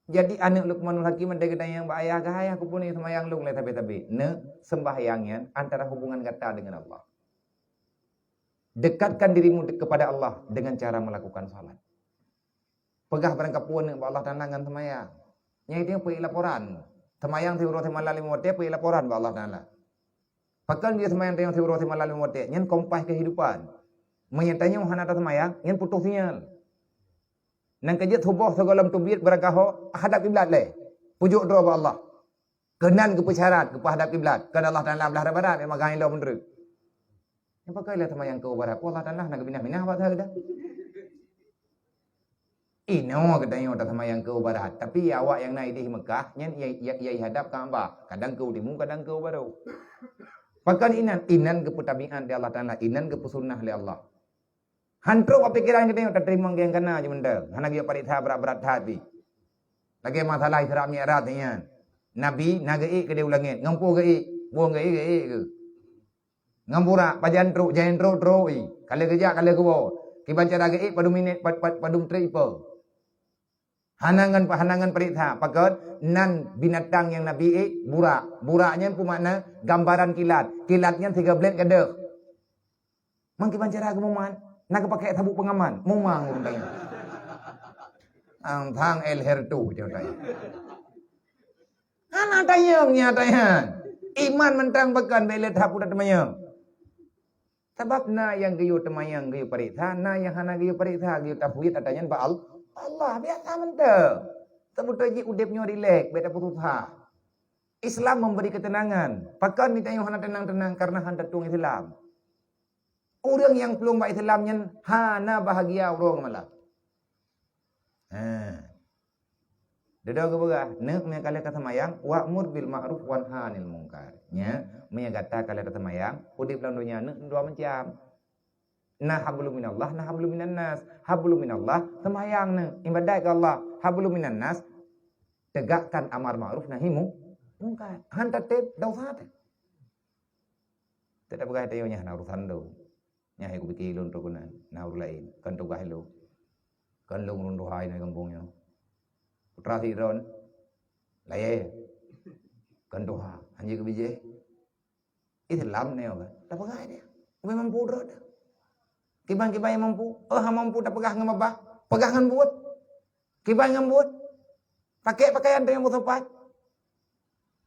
Jadi aneuk Luqmanul Hakim ada geutanyoe bak ayah, "Kah ayah, keupeue neuseumbahyang lôn lé sabé-sabé?" Neuk, seumbahyang nyan antara hubungan gata dengan Allah. Dekatkan dirimu de-, kepada Allah dengan cara melakukan salat. Peugah barangkapeue aneuk bak Allah Taala ngon seumayang. Nyang itu peue laporan. Seumayang siuroe simalam limong watèe peue laporan bak Allah Taala. Pakon dia seumayang tanyoe siuroe simalam limong watèe, nyan kompas kehidupan. Meunyoe tanyoe hana taseumayang, nyan putôh sinyal. Nang keujeuet suboh sigohlom teubiet beurangkaho hadap kiblat lé. Pujok droe bak Allah. Keunan geupeu syarat geupeuhadap kiblat. Kon Allah Taala blah barat, memang gampông lom meunurot. Nyang pakon lé seumayang keu barat. Allah Taala na geuminah-minah bak saeudah. Inoe geutanyoe taseumayang keu barat, tapi awak nyang na idéh Mekah nyan ia, ia, ia hadap Ka'bah, kadang keu timu, kadang keu barat. Pakon inan, inan geupeu tabiat lé Allah Taala, inan geupeu sunnah lé Allah. Han trok bak pikeran geutanyoe tateurimong nyang kana jeuet mantong, hana geuyue pareksa brat-brat that pih. Lagèe masalah Isra Mi'raj nyan. Nabi na geuék keudéh u langèt, ngon peue geuék, buông geuék, geuék keu. Ngon burak, pajan trok, jan trok, trok, i. Ka lheueh geujak, ka lheueh geuwoe. Kiban cara geuék, padum minét, pad-, pad-, padum trép ipo. Hana ngon, hana ngon pareksa, pakon nan binatang nyang Nabi ék, burak. Burak nyan peue makna? Gambaran kilat. Kilat nyan siga blét gadôh. Mang kiban cara geumumat? Na geupakè sabuk peungaman. Mumang ureueng tanyoe. Ang thang el hertu, jaweueb tanyoe. Hana tanyong nyan, tanyong. Iman mantong pakon bèk lé that peue teumanyong. Sabab na nyang geuyue teumanyong, geuyue pareksa, na nyang hana geuyue pareksa, geuyue tafwid ata nyan bak Al-, Allah. Biasa mantong. Seubeutôi jih udép nyoe rilek, bèk tapeususah. Islam memberi ketenangan. Pakon geutanyoe hana teunang-teunang? Karena hana tatueng Islam. Ureueng nyang plueng bak Islam nyan hana bahagia uroe ngon malam. Ha. Dudoe geupeugah, neuk meunyo ka lheueh ka seumayang, wa'mur bil ma'ruf wanha 'anil munkar. Nya, meunyo gata ka lheueh ka seumayang, udép lam donya neuk dua macam. Na hablum minallah, na hablum minannas. Hablum minallah, seumayang neuk, ibadat keu Allah. Hablum minannas, tegakkan amar ma'ruf nahi mu-, munkar. Han tatém, dosa teuh. Teutab peugah tanyoe nyan hana urusan lôn. Nyan hai kupike lôn trok keunan, na ureueng laén, kon tugaih lôn. Kon lôn ureueng tuha inan gampông nyoe. Putra sidroe, layèe. Kon tuha, hanjeuet keu bijéh. Islam nyoe kan. Tapeugah dia. Ubé mampu droe dah. Kiban-kiban nyang mampu. Oh, hana mampu tapeugah ngon babah. Peugah ngon buet. Kiban ngon buet. Pakè pakaian tanyoe meusopan.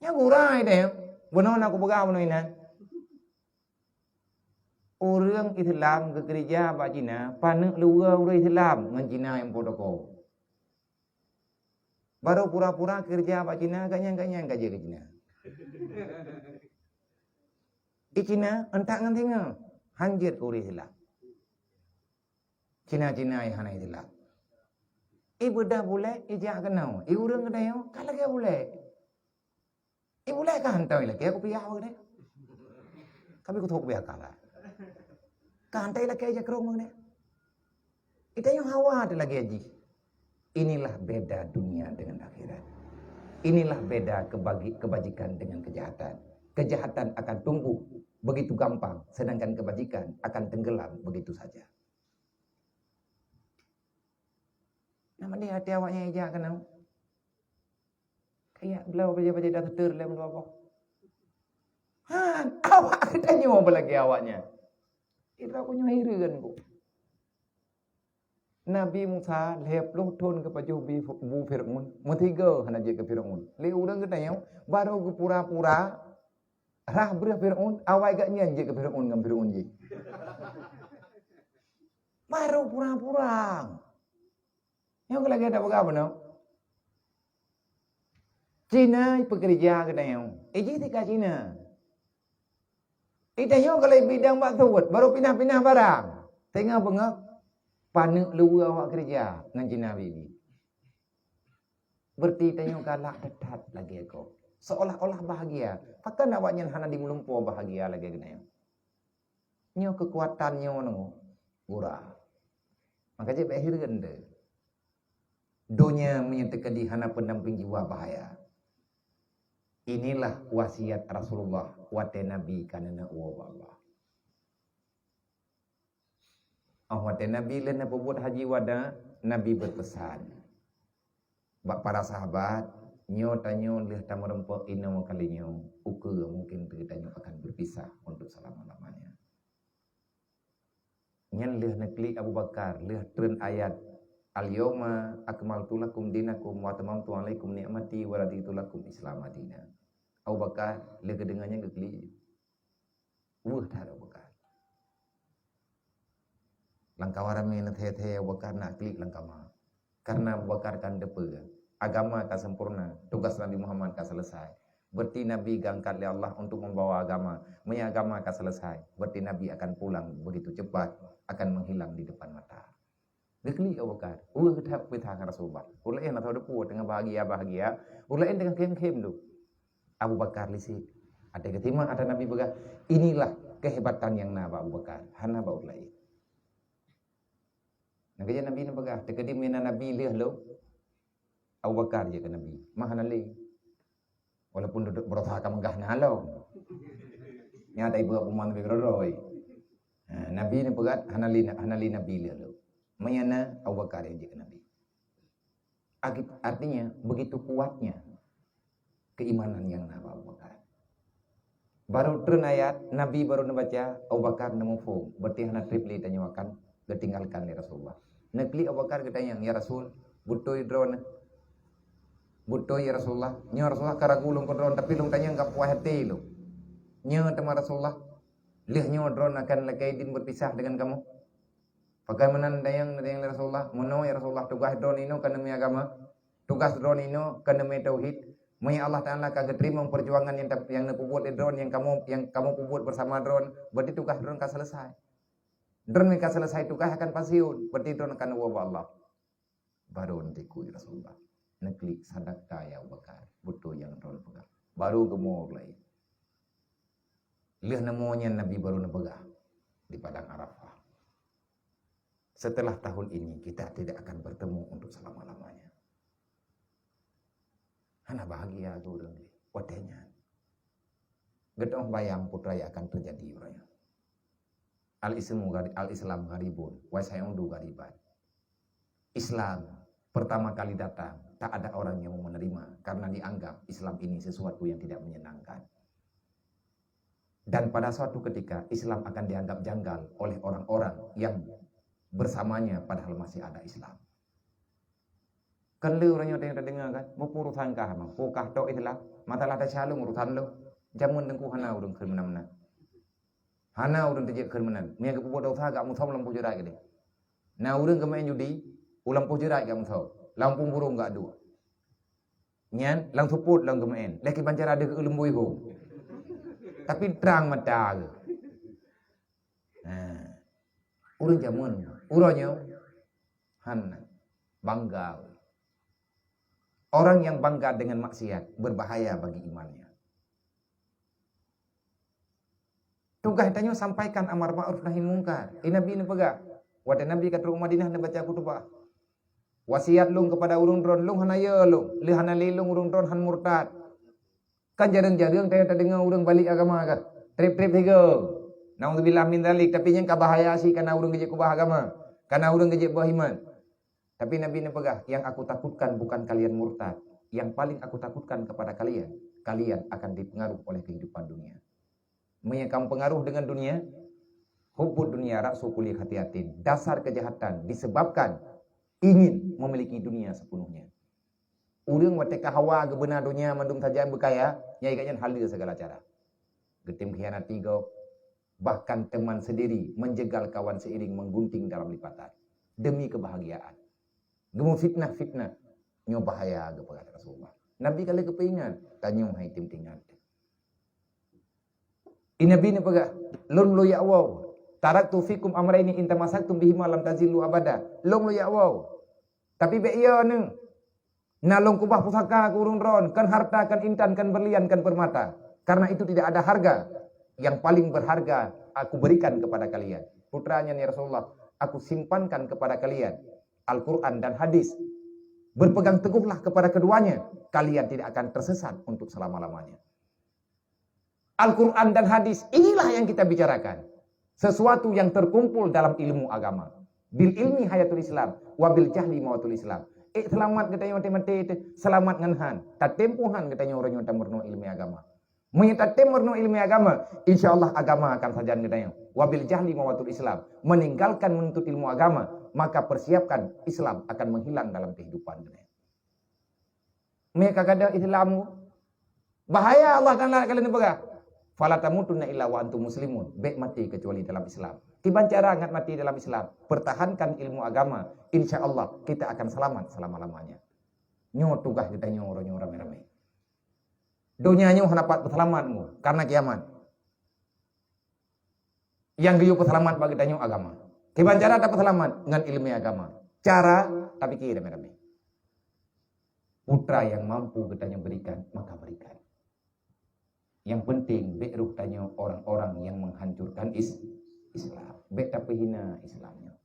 Nyan gura idéh. Bunoe na kupeugah bunoe inan. Ureueng Islam geukeureuja bak Cina, paneuk luweue ureueng Islam ngon Cina nyang po toko. Barô pura-pura keureuja bak Cina, gobnyan-gobnyan ka jeuet keu Cina. Di Cina, entak ngon singoh, hanjeuet keu ureueng Islam. Cina-Cina nyang hana Islam. Ibeudah bulèe, ijak keunoe. I ureueng geutanyoe, ka lagèe bulèe. I bulèe ka hantom ilakèe kupiah bak geude. Ka bit kuthok kupiah kala. Ka hantom ilakèe jakrong bak geude. Itanyoe hawa teuh lagèe jih. Inilah beda dunia dengan akhirat. Inilah beda kebagi-, kebajikan dengan kejahatan. Kejahatan akan tumbuh begitu gampang, sedangkan kebajikan akan tenggelam begitu saja. Nama dia hati awaknya ijak keunoe? Kayak blau baja-baja dah teuteur lé meudua boh. Han, awak geutanyoe beulagèe awaknya. Ira ku nyoe hireuen ku. Nabi Musa lhèe ploh thon geupajoh bi-, bu Fir'aun, meusigoe hana jeuet keu Fir'aun. Lé ureueng geutanyoe barô geupura-pura rhah breueh Fir'aun, awai gobnyan jeuet keu Fir'aun ngon Fir'aun jih. Barô pura-pura. Nyoe keuh lagèe tapeugah bunoe. Cina peukeureuja geutanyoe. Eh, jih tika Cina. Itanyoe ka lheueh bidang bak suet, barô pinah-pinah barang. Teungoh beungoh, paneuk luweue awak keureuja ngon Cina bibi. Berarti tanyoe galak that-that lagèe kok. Seolah-olah bahagia. Pakon awaknyan hana jimeulumpoe bahagia lagèe geutanyoe? Nyoe keukuatan nyoe nyoe gura. Maka jeuet bèk hireuen deh. Donya meunyoe teukeudi hana peundamping jiwa bahaya. Inilah wasiat Rasulullah watèe Nabi ka neuneuk woe bak Allah. Oh, watèe Nabi lheueh neupeubuet haji wada, Nabi beupeusan bak para sahabat, "Nyoe tanyoe lheueh tameureumpok inoe kali nyoe, ukeue mungken geutanyoe akan berpisah untuk selama-lamanya." Nyan lheueh neuklik Abu Bakar, lheueh treun ayat, "Al-yauma akmaltu lakum dinakum wa atmamtu alaikum ni'mati wa raditu lakum Islama dina." Abu Bakar lheueh geudeungoe nyan geuklik. Weueh that Abu Bakar. Lam kawan ramè na thèe-thèe Abu Bakar na klik lam kama. Karena Abu Bakar kan teupeue, agama ka sempurna, tugas Nabi Muhammad ka selesai. Berarti Nabi geungkat lé Allah untuk membawa agama. Meunyo agama ka selesai, berarti Nabi akan pulang begitu cepat, akan menghilang di depan mata. Geuklik Abu Bakar. Weueh that peue that ngon Rasulullah. Ureueng laén atau deupue teungoh bahagia-bahagia, ureueng laén teungoh khem-khem tu. Abu Bakar lisi. Ada geutima ada Nabi peugah, "Inilah kehebatan nyang na bak Abu Bakar, hana bak ureueng laén." Nyang keujeuet Nabi neupeugah, "Teukeudi meunan Nabi lheueh lôn, Abu Bakar jeuet keu Nabi." Mah hana lé. Walaupun dudoe berusaha ka meugah na lom. Nyata ibu aku man lebih keudroe. Ha, Nabi neupeugah hana lé, hana lé Nabi lheueh lôn. Meunyo na Abu Bakar nyang jeuet keu Nabi. Agi-, artinya begitu kuatnya keimanan nyang na bak Abu Bakar. Baru treun ayat, Nabi baru neubaca, Abu Bakar neumuphom, berarti hana treb lé tanyoe akan geutinggalkan lé Rasulullah. Neuklik Abu Bakar geutanyong, "Ya Rasul, beutôi droeneuh?" "Beutôi, ya Rasulullah." "Nyoe Rasulullah ka ragu lôn keudroe, tapi lôn tanyong ka puas até lôn. Nyoe teuma Rasulullah, lheueh nyoe droeneuh akan lakèe idin berpisah dengan kamoe?" Pakon meunan tanyong, tanyong lé Rasulullah, "Meunoe ya Rasulullah, tugaih droeneuh inoe keuneuk meuagama, tugaih droeneuh inoe keuneuk meutauhid. Meunyo Allah Taala ka geuteurimong peujuangan nyang tap-, nyang neupeubuet lé droeneuh nyang kamoe, nyang kamoe peubuet beusama droeneuh, berarti tugaih droeneuh ka selesai. Droeneuh ka selesai tugaih akan pensiun, berarti droeneuh akan woe bak Allah." Baru neuklik Rasulullah. Neuklik, "Sadaqta ya Abu Bakar, beutôi nyang droeneuh peugah." Baru geumoe lé. Lheueh neumoe nyan Nabi baru neupeugah di Padang Arafah, "Setelah tahun ini kita tidak akan bertemu untuk selama-lamanya." Hana bahagia keu ureueng lé watèe nyan. Geutanyoe bayang peue nyang akan teujadi uroe nyoe. Al-Ismu ghari-, al-Islam gharibun, wa sayaudu ghariban. Islam pertama kali datang, tak ada orang yang mau menerima karena dianggap Islam ini sesuatu yang tidak menyenangkan. Dan pada suatu ketika, Islam akan dianggap janggal oleh orang-orang yang bersamanya padahal masih ada Islam. Kan le ureueng nyoe teudeungoe kan, "Meupeurusan kah ma, peue kah tok Islam? Masalah tasya lôn urusan lôn." Jameun teungku hana ureueng kheun meunan-meunan. Hana ureueng teujeuet kheun meunan. Meunyo geupeubuet desya, gak musöm lampôh jeurat keudeh. Na ureueng geumeu'en judi, u lampôh jeurat gak musöm. Lampôh burông gak duek. Nyan, lam seupôt lam geumeu'en. Lé kiban cara deuh keu leumbôi hom. Tapi trang mata geuh. Ha. Ureueng jameun, uroe nyoe hana bangga. Orang yang bangga dengan maksiat berbahaya bagi imannya. Tugaih tanyoe sampaikan amar ma'ruf nahi mungkar. Di Nabi neupeugah, watèe Nabi ka trok u Madinah neubaca khutubah. Wasiat lôn keupada ureueng droen, lôn hana yö lôn, lé hana lé lôn ureueng droen han murtad. Kan jareueng-jareueng teudeungoe ureueng balek agama kan? Treb-treb sigoe. Naudzubillah min dzalik, tapi nyan ka bahaya sit kana ureueng geujeuet keubah agama, kana ureueng geujeuet boh iman. Tapi Nabi neupeugah, "Yang aku takutkan bukan kalian murtad. Yang paling aku takutkan kepada kalian, kalian akan dipengaruh oleh kehidupan dunia." Meunyo kamoe pengaruh dengan dunia, hubbud dunya ra'su kulli khati'atin. Dasar kejahatan disebabkan ingin memiliki dunia sepenuhnya. Ureueng watèe ka hawa geubeuna dunia mandum sajan beukaya, nyang ikat nyan haleue segala cara. Geutem khianati gob, bahkan teman sendiri menjegal kawan seiring menggunting dalam lipatan demi kebahagiaan. Geumeu fitnah-fitnah, nyoe bahaya geupeugah Rasulullah. Nabi ka lheueh geupeuingat, tanyoe hai tem teuingat. Di Nabi neupeugah, "Lôn lôn jak woe. Taraktu fikum amraini in tamassaktum bihima lam tazillu abada." Lôn lôn jak woe. Tapi bèk yö neuh. Na lôn keubah pusaka keu ureueng droen, kan harta, kan intan, kan berlian, kan permata. Karena itu tidak ada harga. Yang paling berharga aku berikan kepada kalian. Putra nyan, "Ya Rasulullah, Aku simpankan kepada kalian Al-Quran dan hadis. Berpegang teguhlah kepada keduanya, kalian tidak akan tersesat untuk selama-lamanya. Al-Quran dan hadis, inilah yang kita bicarakan. Sesuatu yang terkumpul dalam ilmu agama. Bil ilmi hayatul Islam, wa bil jahli mawatul Islam. Eh, selamat geutanyoe maté-maté teuh, selamat ngon han. Tatem pun han geutanyoe uroe nyoe tameurunoe ilmu agama. Meunyoe tatem meurunoe ilmu agama, insya Allah agama akan sajan geutanyoe. Wa bil jahli mawatul Islam. Meninggalkan menuntut ilmu agama, maka persiapkan Islam akan menghilang dalam kehidupan geutanyoe. Meh ka gadôh Islam, bahaya Allah Taala kalian peugah. Fala tamutunna illa wa antum muslimun. Bek mati kecuali dalam Islam. Kiban cara ngat mati dalam Islam? Pertahankan ilmu agama. Insya Allah kita akan selamat selama-lamanya. Nyoe tugas geutanyoe uroe nyoe ramé-ramé. Donya nyoe hana pat peuseulamat mu karena kiamat. Nyang geuyue peuseulamat bagi tanyoe agama. Kiban cara tapeuseulamat ngon ilmu agama. Cara tapike ramé-ramé. Putra yang mampu geutanyoe berikan, maka berikan. Yang penting, bek roh tanyoe orang-orang yang menghancurkan is-, Islam. Bek tapeuhina Islam nyoe.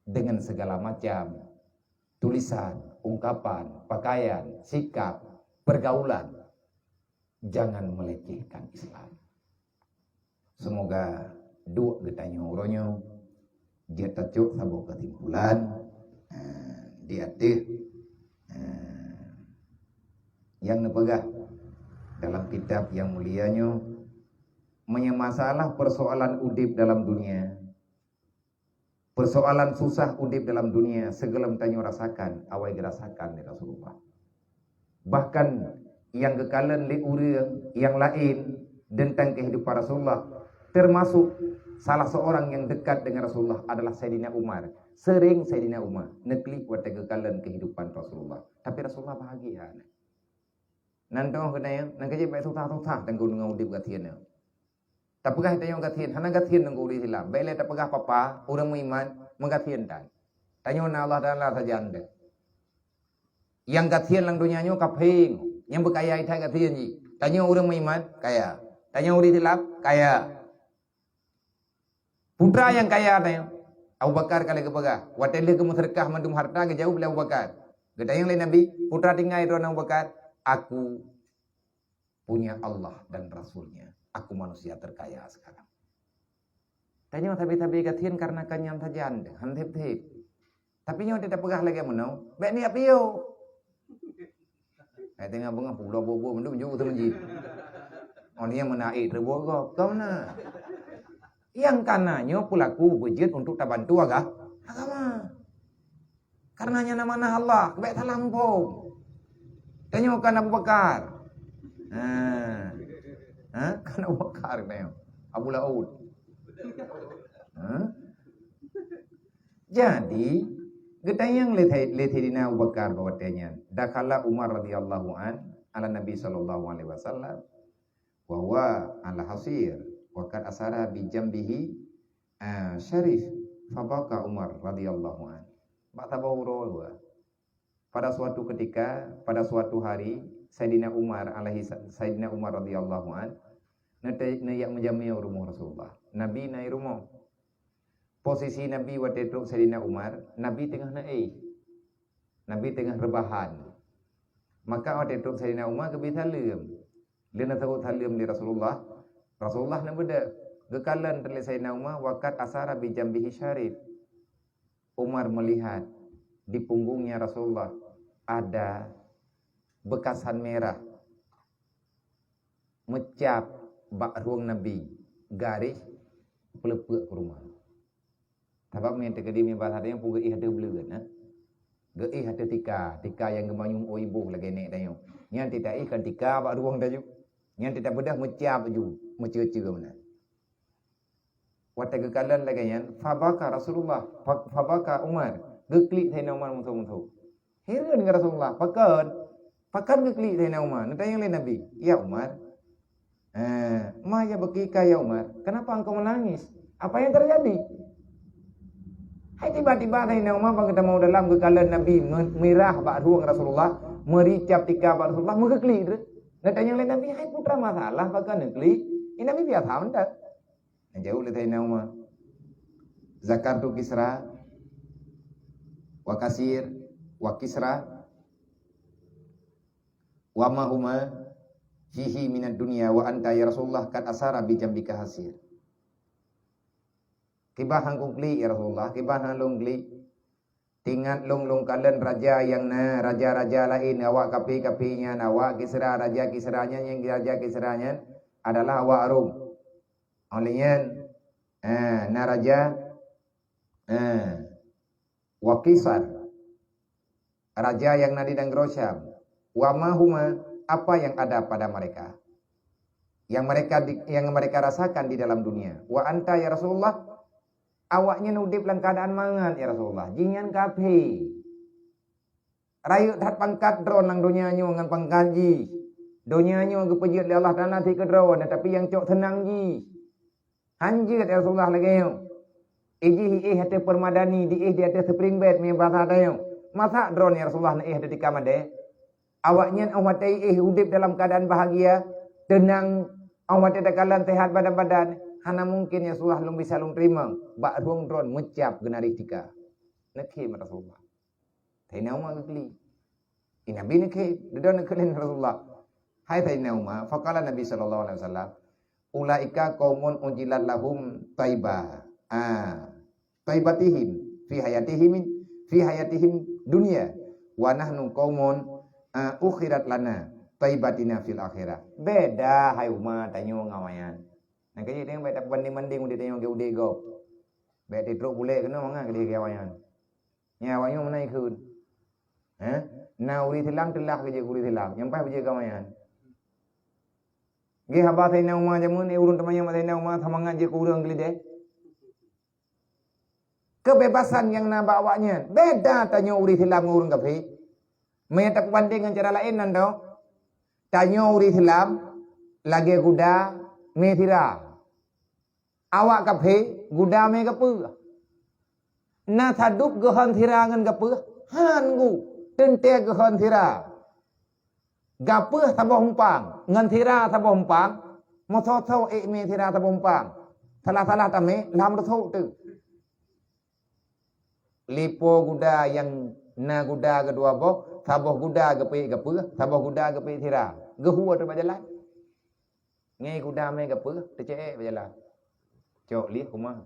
Dengan segala macam tulisan, ungkapan, pakaian, sikap, pergaulan. Jangan melecehkan Islam. Semoga duek geutanyoe uroe nyoe jeuet tacok saboh kesimpulan, eh, di ateueh, eh, nyang neupeugah dalam kitab nyang mulia nyoe, meunyoe masalah persoalan udeb dalam dunia, persoalan susah udeb dalam dunia, sigohlom tanyoe rasakan awai geurasakan lé Rasulullah. Bahkan nyang geukalon lé ureuëng nyang laén teuntang kehidupan Rasulullah, termasuk salah seorang yang dekat dengan Rasulullah adalah Saidina Umar. Sering Saidina Umar neuklik watée geukalon kehidupan Rasulullah. Tapi Rasulullah bahagia. Nan dong keunan, nan keujieb baik susah-susah dan gunong udeb gasien nyoe. Tapeugah tanyoe gasien, hana gasien ngon ureuëng Islam. Bék lé tapeugah papa, ureuëng meuiman, meugasien tan. Tanyoe na Allah Taala sajan deh. Nyang gasien lam donya nyoe ka pheng, nyang beukaya that gasien jih. Tanyoe ureuëng meuiman, kaya. Tanyoe ureuëng Islam, kaya. Putra nyang kaya tanyoe. Abu Bakar ka lheueh geupeugah, watée lheueh geumeuseudeukah mandum harta, geujaweueb lé Abu Bakar. Geutanyong lé Nabi, putra tinggai droeneuh Abu Bakar, aku punya Allah dan Rasul-Nya. Aku manusia terkaya sekarang. Tanyoe sabe-sabe gasien karena kanyam sajan, han theb-theb. Tapi nyoe teupeugah lagée meunoe, bék niat piôh. Hai teungoh beungoh pulo bobo mandum jok teuh masjid. Oh, nyang meunaék teubogop, kau na. Nyang kana nyoe peulaku beujeuet untuk tabantu aga-, agama. Karena nyan amanah Allah, bék salah muphom. Tanyoe kan Abu Bakar. Ha. Ha? Kan Abu Bakar tanyoe. Abu Laut. Ha? Jadi, geutanyong lé Say-, lé Saidina Abu Bakar bak watée nyan, "Dakhala Umar radhiyallahu an ala Nabi sallallahu alaihi wasallam, wa huwa ala hasir, wa qad asara bi jambihi, ah, syarif, fabaka Umar radhiyallahu an." Bak saboh uroe dua. Pada suatu ketika, pada suatu hari, Saidina Umar alaihi sa-, Saidina Umar radhiyallahu an, neute-, neujak meujamé u rumoh Rasulullah. Nabi na i rumoh. Posisi Nabi watée trok Saidina Umar, Nabi teungoh neuéh. Nabi teungoh reubahan. Maka watée trok Saidina Umar geubri saleuem. Lheueh neuseuôt saleuem lé Rasulullah, Rasulullah neubeudôh. Geukalon lé Saidina Umar, wa qad asara bi jambihi syarif. Umar melihat di punggungnya Rasulullah ada bekasan merah. Meucab bak rueng Nabi, garéh peuleupeuek keu rumoh. Sabab meunyoe teukeudi meubalah tanyoe peugeuéh ateueh bleuen, eh. Geuéh ateueh tika, tika nyang geumanyum oi boh lagée nèk tanyoe. Nyan teuta éh kan tika bak rueng taju. Nyan teuta beudôh meucab ju, meuceu-ceu meunan. Watée geukalon lagée nyan, fabaka Rasulullah, fa-, fabaka Umar, geuklik Saidina Umar meuthô-meuthô. Hireuen ngon Rasulullah, pakon? Pakon geuklik Saidina Umar? Neutanyong lé Nabi, "Ya Umar, eh, ma yabkika ya Umar? Kenapa engkau menangis? Apa yang terjadi?" Hai tiba-tiba Saidina Umar bak geutamong dalam geukalon Nabi me-, mirah bak rueng Rasulullah, meuricab tika bak Rasulullah, meugeuklik. Neutanyong lé Nabi, "Hai putra masalah, pakon neuklik?" Nyan Nabi biasa mantong. Jaweueb lé Saidina Umar. Zakartu Kisra wa Kasir wa Kisra wa ma huma fihi minad dunya wa anta ya Rasulullah qad asara bi jambika hasir. Kiban han kuklik ya Rasulullah, kiban han lôn klik. Tingat lôn, lôn kalon raja nyang na raja-raja laén, awak kafé-kafé nyan, awak Kisra, raja Kisra nyan, nyang raja Kisra nyan adalah awak Rom. Óh lheueh nyan, eh, na raja, eh, wa Kisar, raja nyang na di nanggroe Syam. Wa ma huma, apa yang ada pada mereka, yang mereka di, yang mereka rasakan di dalam dunia. Wa anta ya Rasulullah, awaknyan udeb lam keuadaan mangat ya Rasulullah. Jihnyan kafé. Rayeuk that pangkat droe lam donya nyoe ngon pangkat jih. Donya nyoe geupeujeuet lé Allah Taala sit keu droe, tapi nyang cok seunang jih. Han jeuet ya Rasulullah lagée nyoe. Ijih iéh ateueh permadani, diéh di ateueh spring bed, meunan basa tanyoe. Masa droe ya Rasulullah neuéh ateueh tika madé? Awaknyan óh watée iéh udeb dalam keuadaan bahagia, teunang, óh watée takalon sehat badan-badan. Hana mungken ya Rasulullah lôn bisa lôn teurimong. Bak rueng droe meucab geunaréh tika. Neukhém Rasulullah. Saidina Umar geuklik. Di Nabi neukhém, dudoe neukhém Rasulullah. Hai Saidina Umar, faqala Nabi sallallahu alaihi wasallam, "Ulaika qaumun ujilat lahum taiba. Ah, taibatihim fi hayatihim, fi hayatihim dunya. Wa nahnu qaumun, ah, ukhirat lana taibatina fil akhirah." Beda hai Umar tanyoe ngon awaknyan. Nyang keuh jih tanyoe bèk tapeubandeng-bandeng udép tanyoe ngon udép gob. Bèk tatrok bulèk keunoe mangat keudéh keu awaknyan. Nyan awaknyan meunan ikheun. Hah? Na ureueng Islam teulah keu jeuet keu ureueng Islam, nyan paih beujeuet keu awaknyan. Geuh haba Saidina Umar jameun, eh, ureueng teumanyong bak Saidina Umar, seumangat jeuet keu ureueng keulidèh. Keubebasan nyang na bak awaknyan beda tanyoe ureueng Islam ngon ureueng kafé. Meunyo tapeubandeng ngon cara laén nan dong, tanyoe ureueng Islam lagèe guda mè sira. Awak kafé guda mè gapeuh. Na sadub geuhon sira ngon gapeuh? Han gu, teuntèe geuhon sira. Gapeuh saboh umpang, ngon sira saboh umpang, meusoe-soe ék mè sira saboh umpang. Salah-salah tamè lam reusôk teuk. Lipo guda nyang na guda keudua boh, saboh guda geupeuék gapeuh, saboh guda geupeuék sira. Geuhue teuk bak jalan. Nyan guda mè gapeuh, teuceuék bak jalan. Cok lieh keumah.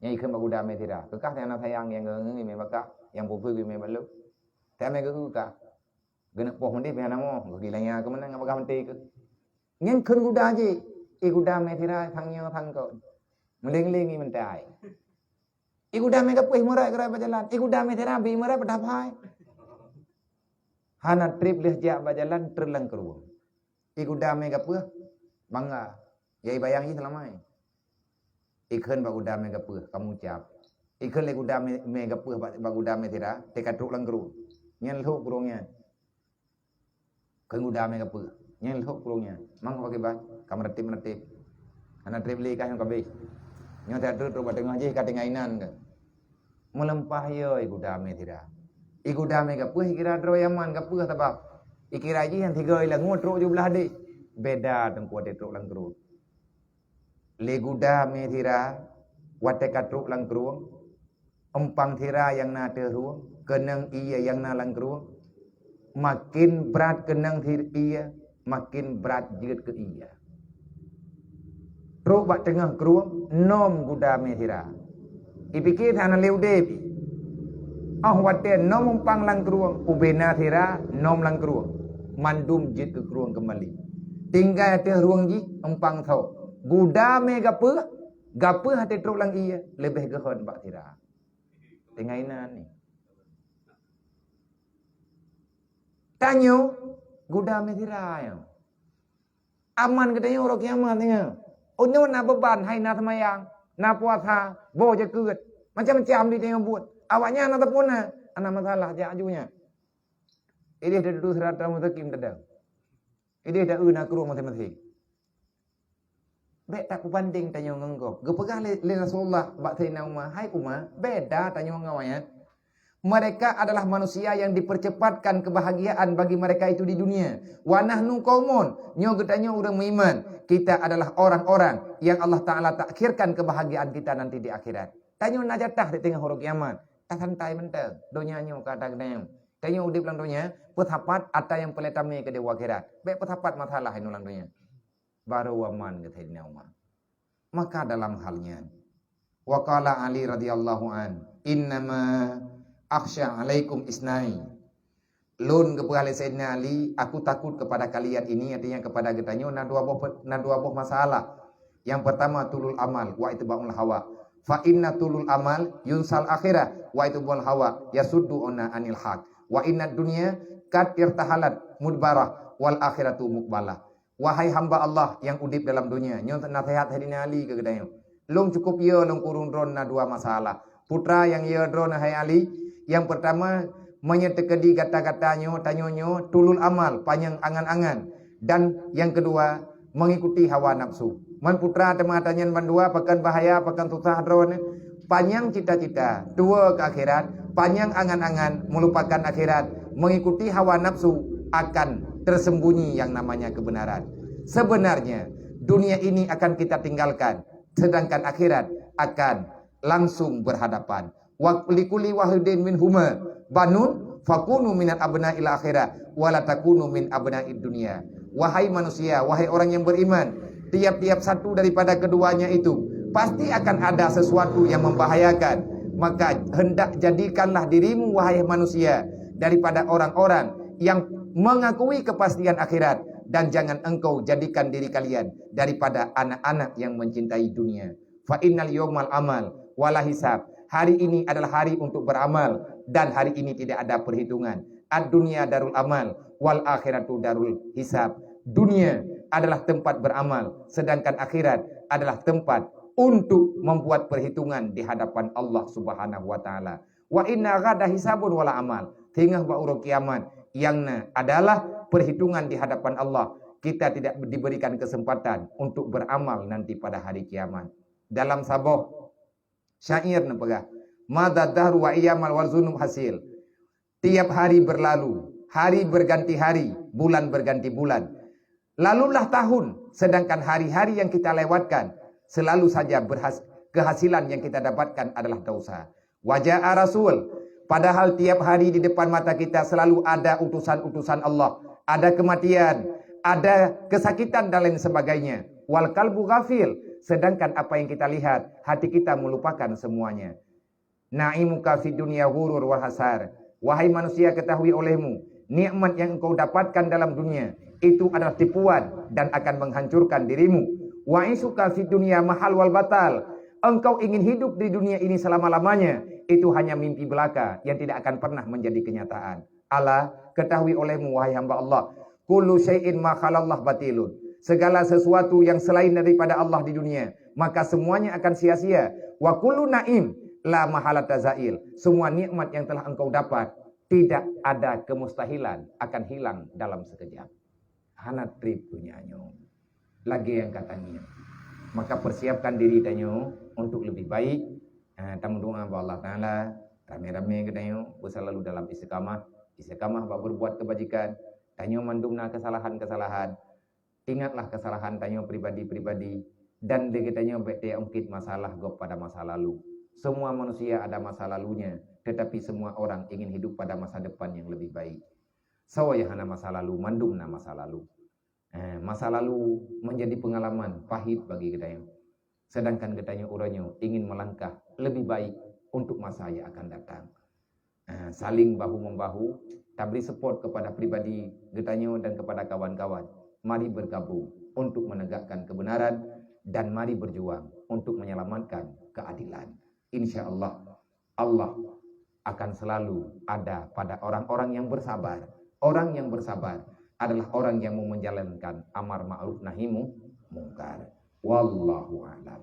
Nyan ikheun bak guda mè sira. Keu kah nyang na sayang nyang geungeue mè bak kah, nyang peue-peue mè bak lôn. Tamè geuhue kah. Geuneuk poh meudéh pih hana mo, geugilang nyan keuh meunan ngon bagah meuté keuh. Nyan kheun guda jih, i guda mè sira sang nyoe sang kon. Meuleng-leng i meutai. I guda mè gapeuh meurat geuraya bak jalan, i guda mè sira bi meurat bak dapai. Hana trép lheueh jak bak jalan treuk lam krueng. I guda mè gapeuh bangga. Ya i bayang jih seulama nyan. Ikheun bak guda mè gapeuh, kamu cap. Ikheun lé guda mè, mè gapeuh bak, bak guda mè sira, teuka trok lam krueng. Nyan lhok krueng nyan. Kheun guda mè gapeuh. Nyan lhok krueng nyan. Mang pakiban, ka meureutéb-meureutéb. Hana trép lé kah nyoe ka abéh. Nyoe that trok bak teungoh jih ka tinggai inan kah. Meuleumpah yo i guda mè sira. I guda mè gapeuh ikira droe nyan man gapeuh sabab ikira jih nyang tiga i langue trok ju blah deh. Beda teungku watèe trok lam krueng. Lé guda mè sira watèe ka trok lam krueng, umpang sira nyang na ateueh rueng, keunong ie nyang na lam krueng, maken brat keunong sir-, ie, maken brat jeuet keu ie. Trok bak teungoh krueng, nom guda mè sira. Ipike hana lé udép. Óh watèe nom umpang lam krueng, ubena sira nom lam krueng. Mandum jeuet keu krueng keumbali. Tinggai ateueh rueng jih umpang soe. Guda mè gapeuh, gapeuh watèe trok lam ie, leubeh geuhon bak sira. Tinggai inan nyoe. Tanyoe guda mè sira nyoe. Aman geutanyoe uroe kiamat nyoe. Uroe nyoe na beuban, hai na seumayang, na puasa, boh jakeuet, macam-macam di tanyoe buet. Awaknyan na teupeu na, hana masalah jak aju nyan. Idéh teuduek sirata mustaqim teuda. Idéh ta-eu na krueng maséng-maséng. Bèk tapeubandeng tanyoe ngon gob. Geupeugah lé, lé Rasulullah bak Saidina Umar, "Hai Umar, beda tanyoe ngon awaknyan. Mereka adalah manusia yang dipercepatkan kebahagiaan bagi mereka itu di dunia. Wa nahnu qaumun, nyoe geutanyoe ureueng meuiman. Kita adalah orang-orang yang Allah Taala takhirkan kebahagiaan kita nanti di akhirat." Tanyoe na jatah di teungoh uroe kiamat. Tasantai mantong. Donya nyoe ka ata geutanyoe. Tanyoe udeb lam donya, peusapat ata nyang peureulée tamé keudeh u akhirat. Bék peusapat masalah inoe lam donya. Barô aman keu Saidina Umar. Maka dalam hal nyan, wa qala Ali radhiyallahu an, "Innama akhsya alaikum isnai." Lôn geupeugah lé Saidina Ali, "Aku takut kepada kalian ini," artinya kepada geutanyoe, na dua boh pe-, na dua boh masalah. Yang pertama, tulul amal wa itba'ul hawa. Fa inna tulul amal yunsal akhirah wa itba'ul hawa yasuddu anil haq. Wa inna dunya qad irtahalat mudbarah wal akhiratu muqbalah. Wahai hamba Allah nyang udeb dalam donya, nyoe naseuhat Saidina Ali keu geutanyoe. Lôn cukup yö lôn kureueng droe na dua masalah. Putra nyang yö droe hai Ali, nyang peurtama, meunyoe teukeudi gata-gata nyoe, tanyoe nyoe, tulul amal, panyang angan-angan, dan nyang keudua, mengikuti hawa nafsu. Man putra teuma tanyan bandua, pakon bahaya, pakon susah droe nyoe, panyang cita-cita, tuwoe keu akhirat, panyang angan-angan, meulupakan akhirat, mengikuti hawa nafsu, akan tersembunyi yang namanya kebenaran. Sebenarnya, dunia ini akan kita tinggalkan, sedangkan akhirat akan langsung berhadapan. Wa likulli wahidin minhuma banun, fakunu min abna'il akhirah, wa la takunu min abna'id dunya. Wahai manusia, wahai orang yang beriman, tiap-tiap satu daripada keduanya itu pasti akan ada sesuatu yang membahayakan. Maka hendak jadikanlah dirimu, wahai manusia, daripada orang-orang yang mengakui kepastian akhirat, dan jangan engkau jadikan diri kalian daripada anak-anak yang mencintai dunia. Fa innal yaumal amal wala hisab. Hari ini adalah hari untuk beramal dan hari ini tidak ada perhitungan. Ad-dunya darul amal wal akhiratu darul hisab. Dunia adalah tempat beramal, sedangkan akhirat adalah tempat untuk membuat perhitungan di hadapan Allah Subhanahu wa taala. Wa inna ghada hisabun wala amal. Singoh bak uroe kiamat, nyang na adalah perhitungan di hadapan Allah. Kita tidak diberikan kesempatan untuk beramal nanti pada hari kiamat. Dalam saboh syair neupeugah, "Madad dahru wa iyyamal wa zunub hasil." Tiap hari berlalu, hari berganti hari, bulan berganti bulan. Lalulah tahun, sedangkan hari-hari yang kita lewatkan selalu saja berhas-, kehasilan yang kita dapatkan adalah dosa. Wa jaa rasul, padahal tiap hari di depan mata kita selalu ada utusan-utusan Allah, ada kematian, ada kesakitan dan lain sebagainya. Wal qalbu ghafil, sedangkan apa yang kita lihat, hati kita melupakan semuanya. Na'imuka fid dunya ghurur wa hasar. Wahai manusia, ketahui olehmu, nikmat yang engkau dapatkan dalam dunia itu adalah tipuan dan akan menghancurkan dirimu. Wa isuka fid dunya mahal wal batal. Engkau ingin hidup di dunia ini selama-lamanya, itu hanya mimpi belaka yang tidak akan pernah menjadi kenyataan. Ala, ketahui olehmu, wahai hamba Allah, kullu syai'in ma khalallah batilun. Segala sesuatu yang selain daripada Allah di dunia, maka semuanya akan sia-sia. Wa kullu na'im la mahalata zail. Semua nikmat yang telah engkau dapat, tidak ada kemustahilan akan hilang dalam sekejap. Hana treb dunia nyoe. Lagée nyang ka tangieng. Maka persiapkan diri tanyoe untuk lebih baik. Ha, tameudoa bak Allah Taala, ramé-ramé geutanyoe beusalalu dalam istiqamah, istiqamah bak berbuat kebajikan. Tanyoe mandum na kesalahan-kesalahan. Ingatlah kesalahan tanyoe pribadi-pribadi dan lé geutanyoe bék taungkit masalah gob pada masa lalu. Semua manusia ada masa lalunya, tetapi semua orang ingin hidup pada masa depan yang lebih baik. Soe nyang hana masa lalu, mandum na masa lalu. Eh, masa lalu menjadi pengalaman pahit bagi geutanyoe. Sedangkan geutanyoe uroe nyoe ingin melangkah lebih baik untuk masa yang akan datang. Eh, saling bahu-membahu, tabri support kepada pribadi geutanyoe dan kepada kawan-kawan. Mari bergabung untuk menegakkan kebenaran dan mari berjuang untuk menyelamatkan keadilan. Insya Allah, Allah akan selalu ada pada orang-orang yang bersabar. Orang yang bersabar adalah orang yang mau menjalankan amar ma'ruf nahi mu-, mungkar. Wallahu a'lam.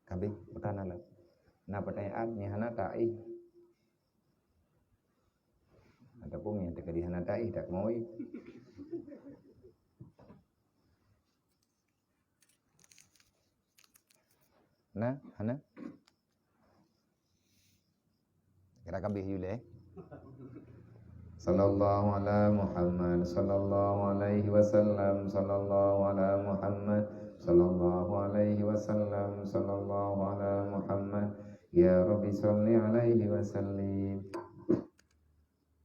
Ka abéh, meuka na lom. Na pertanyaan nyang hana taéh. Ataupun nyang teuka di hana taéh, tak mau. Na, hana? Kira ka abéh yue lé. Sallallahu ala Muhammad, sallallahu alaihi wasallam, sallallahu ala Muhammad, sallallahu alaihi wasallam, sallallahu ala Muhammad. Ya Rabbi, salli alaihi wasallim.